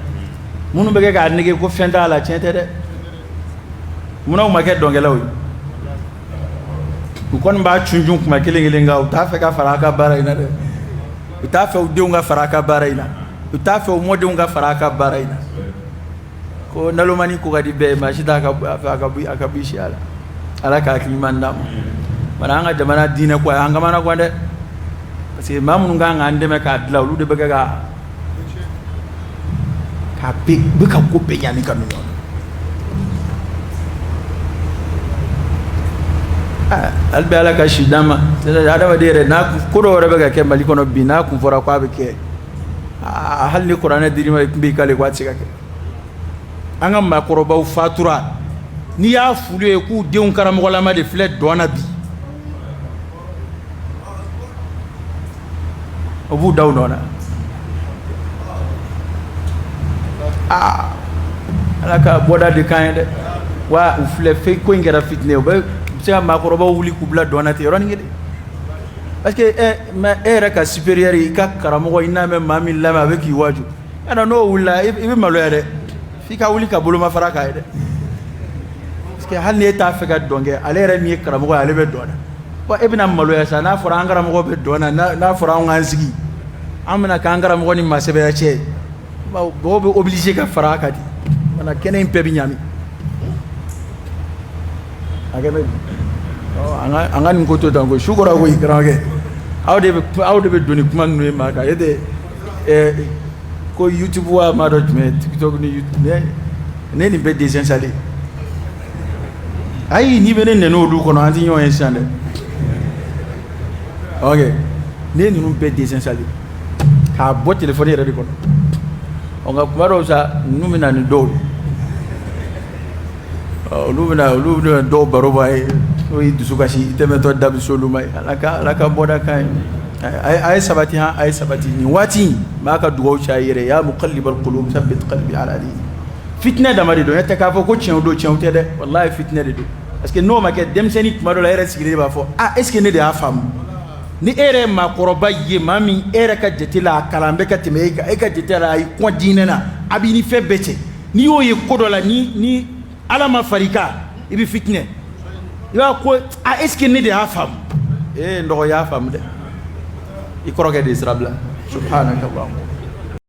Minnu bɛ kɛ k'a nege ko fɛn t'a la, tiɲɛ tɛ dɛ. Munna u ma kɛ dɔnkɛlaw ye? U kɔni b'a cunjun kuma kelen kelen, nka u t'a fɛ ka fara a ka baara in na dɛ. U t'a fɛ u denw ka fara a ka baara in na, u t'a fɛ u mɔdenw ka fara a ka baara in na. Ko nalomani ko ka di bɛɛ ye, maa si t'a ka a fɛ a ka bɔ i siya la. Ala ka hakili ɲuman d'an ma. Bari an ka jamana diinɛ ko a y'an kamana gan dɛ, parce que maa minnu kan k'an dɛmɛ k'a dilan, olu de bɛ kɛ ka k'a bɛɛ u bɛ ka ko bɛɛ ɲaami ka n'u ɲɔgɔn na. Hali bi Ala ka si d'an ma. Adamaden yɛrɛ n'a ko dɔw yɛrɛ bɛ ka kɛ Mali kɔnɔ bi, n'a kun fɔra k'a bɛ kɛ, hali ni kuranɛ dir'i ma, i tun b'i kale ko a tɛ se ka kɛ. An ka maakɔrɔbaw fatura, n'i y'a f'olu ye k'u denw karamɔgɔlama de filɛ dɔn na bi, o b'u da u nɔ na. Aa, Ala ka bɔda de k'an ye dɛ. Wa u filɛ fɛ, ko in kɛra fitinɛ ye, u bɛ se ka maakɔrɔbaw wuli k'u bila dɔn na ten yɔrɔnin kelen, parce que ɛ mais e yɛrɛ ka supérieur, i ka karamɔgɔ, i n'a mɛn maa min lamɛn, a bɛ k'i waaju yala, n'o wulila, i bɛ maloya dɛ, f'i ka wuli ka bolomafara k'a ye dɛ. Parce que hali n'e t'a fɛ ka dɔn kɛ, ale yɛrɛ min ye karamɔgɔ ye, ale bɛ dɔn na. Bon, e bɛna maloya sa n'a fɔra an karamɔgɔ bɛ dɔn na, n'a fɔra anw k'an sigi, an bɛna k'an karamɔgɔ ni maasɛbɛya cɛ, mɔgɔw bɛ obligé ka fara a kan de. Mana kɛnɛ in bɛɛ bɛ ɲami a kɛ bɛ an ka nin ko to tan ko su kɔrɔ koyi. Karamɔgɔkɛ, aw de bɛ don ni kuma ninnu ye maa kan. E tɛ ko YouTube wa maa dɔ jumɛn, TikTok ni YouTube, ne nin bɛɛ désinstallé. Ayi, n'i bɛ ne nɛni olu kɔnɔ, an tɛ ɲɔgɔn ye sisan dɛ. Ok, ne ye ninnu bɛɛ désinstallé k'a bɔ téléphone yɛrɛ de kɔnɔ. Ɔ, nka kuma dɔw sa, ninnu bɛ na ni dɔw ye, olu bɛna dɔw baro b'a ye, n'o y'i dusu kasi, i tɛmɛtɔ da bɛ s'olu ma. Ala ka bɔda kan ye. A ye sabati han, a ye sabati nin waati in. Maa ka dugawu caya i yɛrɛ. Ya muqallibal qulub thabbit qalbi ala dinik. Fitinɛ dama de don, ɲɛ tɛ k'a fɔ ko tiɲɛ don, tiɲɛ tɛ dɛ, wallahi, fitinɛ de don. Parce que n'o ma kɛ, denmisɛnnin kuma dɔ la, e yɛrɛ sigilen b'a fɔ: ah, est ce que ne de y'a faamu? Ni e yɛrɛ ye maakɔrɔba ye, maa min e yɛrɛ ka jate la, a kalan bɛ ka tɛmɛ e kan, e ka jate la, a y'i kɔn diinɛ na, a b'i ni fɛn bɛɛ cɛ, n'i y'o ye ko dɔ la, ni Ala ma far'i kan, i bɛ fitinɛ, i b'a ko: ah, est ce que ne de y'a faamu? Ee, n dɔgɔ, y'a faamu dɛ, i kɔrɔkɛ de ye sira bila. Subhanaka Allahumma.